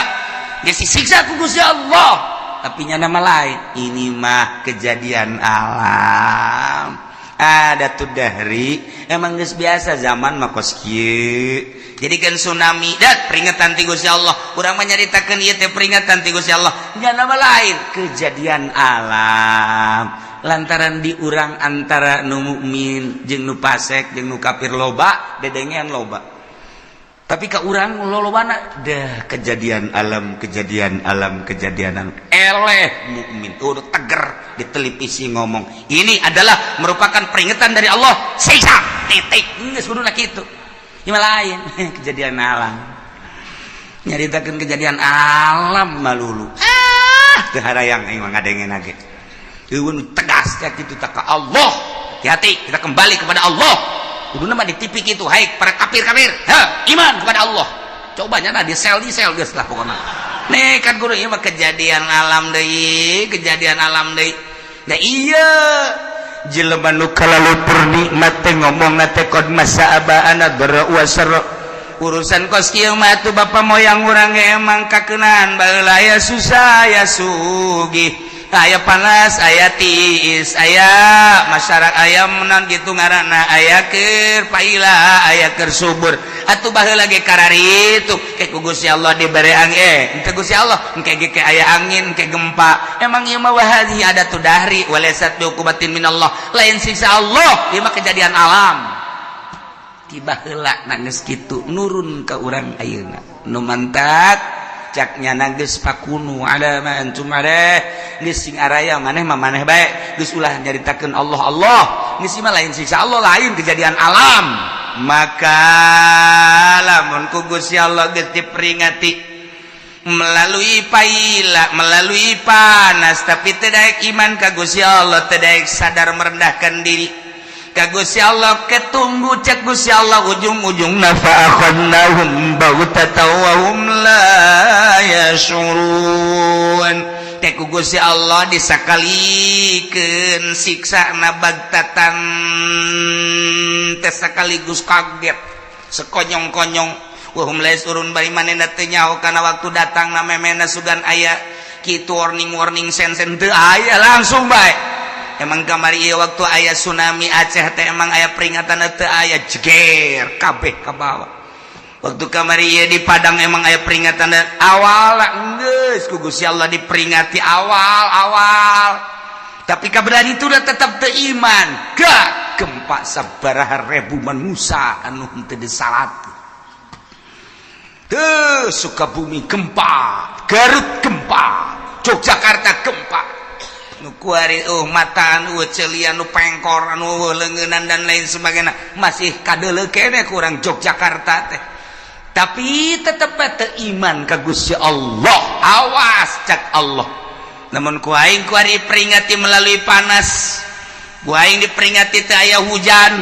disiksa ku Gusti Allah. Tapi nya nama lain, ini mah kejadian alam, ada tuh dari emang geus biasa zaman mah kos kieu. Jadi kan tsunami dat peringatan ti Gusti Allah. Urang mah nyaritakeun ieu teh peringatan ti Gusti Allah, nya nama lain kejadian alam lantaran di urang antara nu mukmin jeung nu fasik jeung nu kafir loba dedengean loba. Tapi ke urang lolobana dah kejadian alam, kejadian alam, kejadian alam. Eleh mukmin udah teger di televisi ngomong ini adalah merupakan peringatan dari Allah, siksa, titik. Geus kuduna kitu. Ieu lain kejadian alam, nyaritakeun kejadian alam malulu ah teu harayang aing mah ngadengena ge. Eueun tegas kayak kitu tak ka Allah. Hati-hati, kita kembali kepada Allah. Kuduna mah di TV kitu, hai para kafir-kafir, ha iman kepada Allah. Coba nya di sel, di sel geus lah pokokna. Nih kan guru, ieu mah kejadian alam deui, kejadian alam deui. Nah iya, jelema nu kalalupur nikmat teh ngomongna teh qad massa abaana dharra wa sarra. Urusan kos kieu mah atuh bapa moyang urang ge emang kakeunaan baheula, aya susah aya sugih, aya panas aya tiis, aya masyarakat aya menang gitu ngaranna, aya keur paila aya keur subur. Atuh baheula ge kararitu ke ku Gusti Allah dibere angin, henteu Gusti Allah engke ge ke aya angin ke gempa. Emang ieu mah wahadhi adatu dahri walaysat bi uqubatin minallah, lain siksa Allah, ieu mah kejadian alam. Tiba heula geus kitu nurun ka urang ayeuna nu mantak caknya geus fakunu ala ma antum alaih, geus sing araya maneh mah maneh bae, geus ulah nyaritakeun Allah Allah, geus mah lain siksa Allah, lain kejadian alam. Maka lamun ku Gusti Allah geus diperingati melalui paila, melalui panas, tapi teu daek iman ka Gusti Allah, teu daek sadar merendahkan diri ka Gusti Allah, ketunggu cek Gusti Allah ujung-ujungna fa akhadnahum baghtatan wa hum la yash'urun. Teh ku Gusti Allah disakalikeun siksa na bagtatan teh sekaligus kaget sekonyong-konyong, wa hum la yash'urun, bari manehna teu nyaho kana waktu datang na memena sugan aya kitu warning-warning sen-sen teu aya, langsung bae. Emang kamari ieu waktu aya tsunami Aceh teh emang aya peringatan? Teu aya, jeger kabeh ka bawah. Waktu kamari ieu di Padang emang aya peringatan awal? Geus ku Gusti Allah diperingati awal-awal, tapi kaberan itu udah tetap teu iman. Gak gempa sabaraha ribu manusia anu henteu disalat. Tuh Sukabumi gempa, Garut gempa, Yogyakarta gempa, nu kuari mataan, celian, nu pengkor, anu leungeunnan dan lain sebagainya masih kadeuleu kene kurang Yogyakarta teh, tapi tetep teu iman ka Gusti Allah. Awas cak Allah, namun ku aing kuari peringati melalui panas, ku aing diperingati teu aya hujan,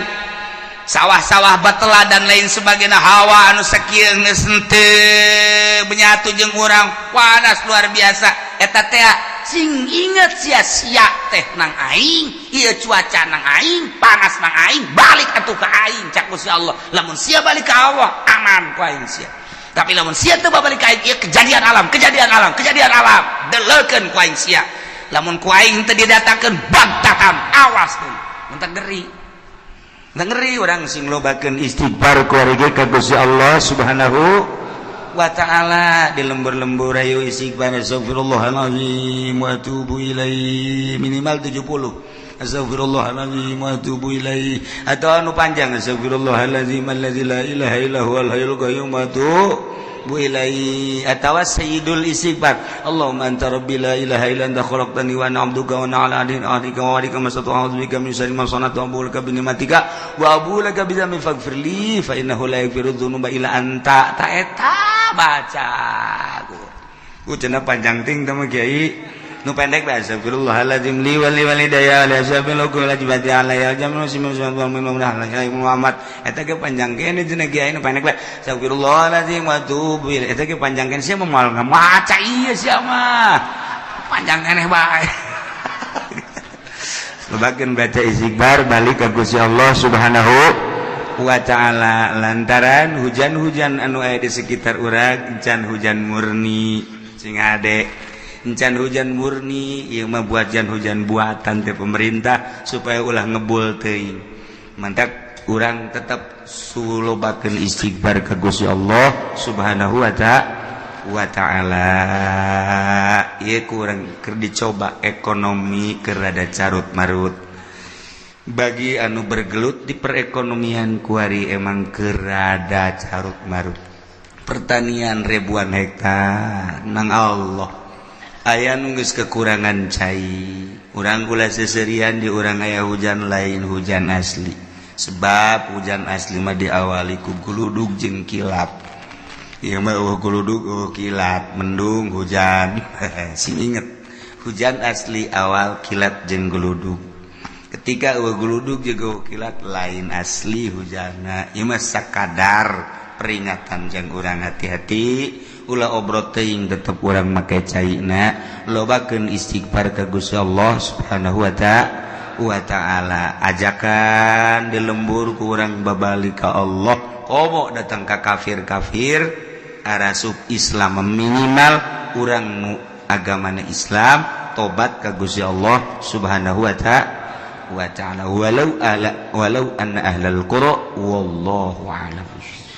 sawah-sawah batela dan lain sebagainya, hawa anu sakieu geus henteu menyatu jeung urang, panas luar biasa. Eta teh sing inget sia-sia teh nang aing, ieu cuaca nang aing, panas nang aing, balik atuh ka aing cak Gusti Allah. Lamun sia balik ka Allah, aman ku aing sia. Tapi lamun sia teu balik ka aing, ieu kejadian alam, kejadian alam, kejadian alam, deleukeun ku aing sia. Lamun ku aing teu didatangkeun bagtatan, awas tuh mentak ngeri. Ngeri urang sing lobakeun istighfar ku ka Gusti Allah Subhanahu wa ta'ala. Di lembur-lembur ayo istighfar, astagfirullahalazim wa atubu ilaih, minimal 70, astagfirullahalazim wa atubu ilaih, atau anu panjang, astagfirullahalazim allazi la ilaha illa huwal hayyul qayyum wa atubu ilaih, atawa sayyidul istighfar, Allahumma anta rabbi la ilaha illa anta khalaqtani wa ana 'abduka wa ana 'ala ahdika wa wa'dika mastata'tu, a'udzu bika min syarri ma sana'tu, abu'u laka bi ni'matika wa abu'u laka bi dzambi faghfir li fa innahu la yaghfiru dzunuba illa anta. Ta eta baca ku cenah panjang ting teh mah kiai. Nu pendek bae, astagfirullahaladzim li wali walidayya li ashabil wajibati alayya jamu Muhammad. Eta ge panjang kene cenah kiai. Nu pendek bae, astagfirullahaladzim wa atubu ilaih. Eta ge panjang kene, sia moal ngamaca ieu, sia mah panjang keneh bae. Lobakeun baca istighfar, balik ka Gusti Allah Subhanahu wa Ta'ala, lantaran hujan-hujan anu aya di sekitar urang encan hujan murni. Sing hade, encan hujan murni. Ieu mah buatan, hujan buatan teh pemerintah supaya ulah ngebul teuing. Mantap, urang tetap sulobakeun istighfar ka Gusti Allah Subhanahu wa Ta'ala. Ieu kurang keur dicoba, ekonomi keur rada carut marut. Bagi anu bergelut di perekonomian kuari, emang keur rada carut marut. Pertanian ribuan hektar nang Allah aya nu geus kekurangan cai. Urang ulah seserian, di urang aya hujan, lain hujan asli, sebab hujan asli mah diawali ku guludug jeung kilat. Ieu mah euweuh guludug, euweuh kilat, mendung hujan. Sing inget, hujan asli awal kilat jeung guludug. Ketika euweuh guludug jeung euweuh kilat, lain asli hujanna. Ieu mah sakadar peringatan jang urang hati-hati, ulah obrot teuing, tetep urang make caina, lobakeun istighfar ka Gusti Allah Subhanahu wa Ta'ala. Ajakan di lembur ku urang babalik ka Allah, komo datang ka kafir-kafir arasup Islam. Minimal urang nu agamana Islam tobat ka Gusti Allah Subhanahu wa Ta'ala, walau ala walau anna ahlal qura. Wallahu a'lam.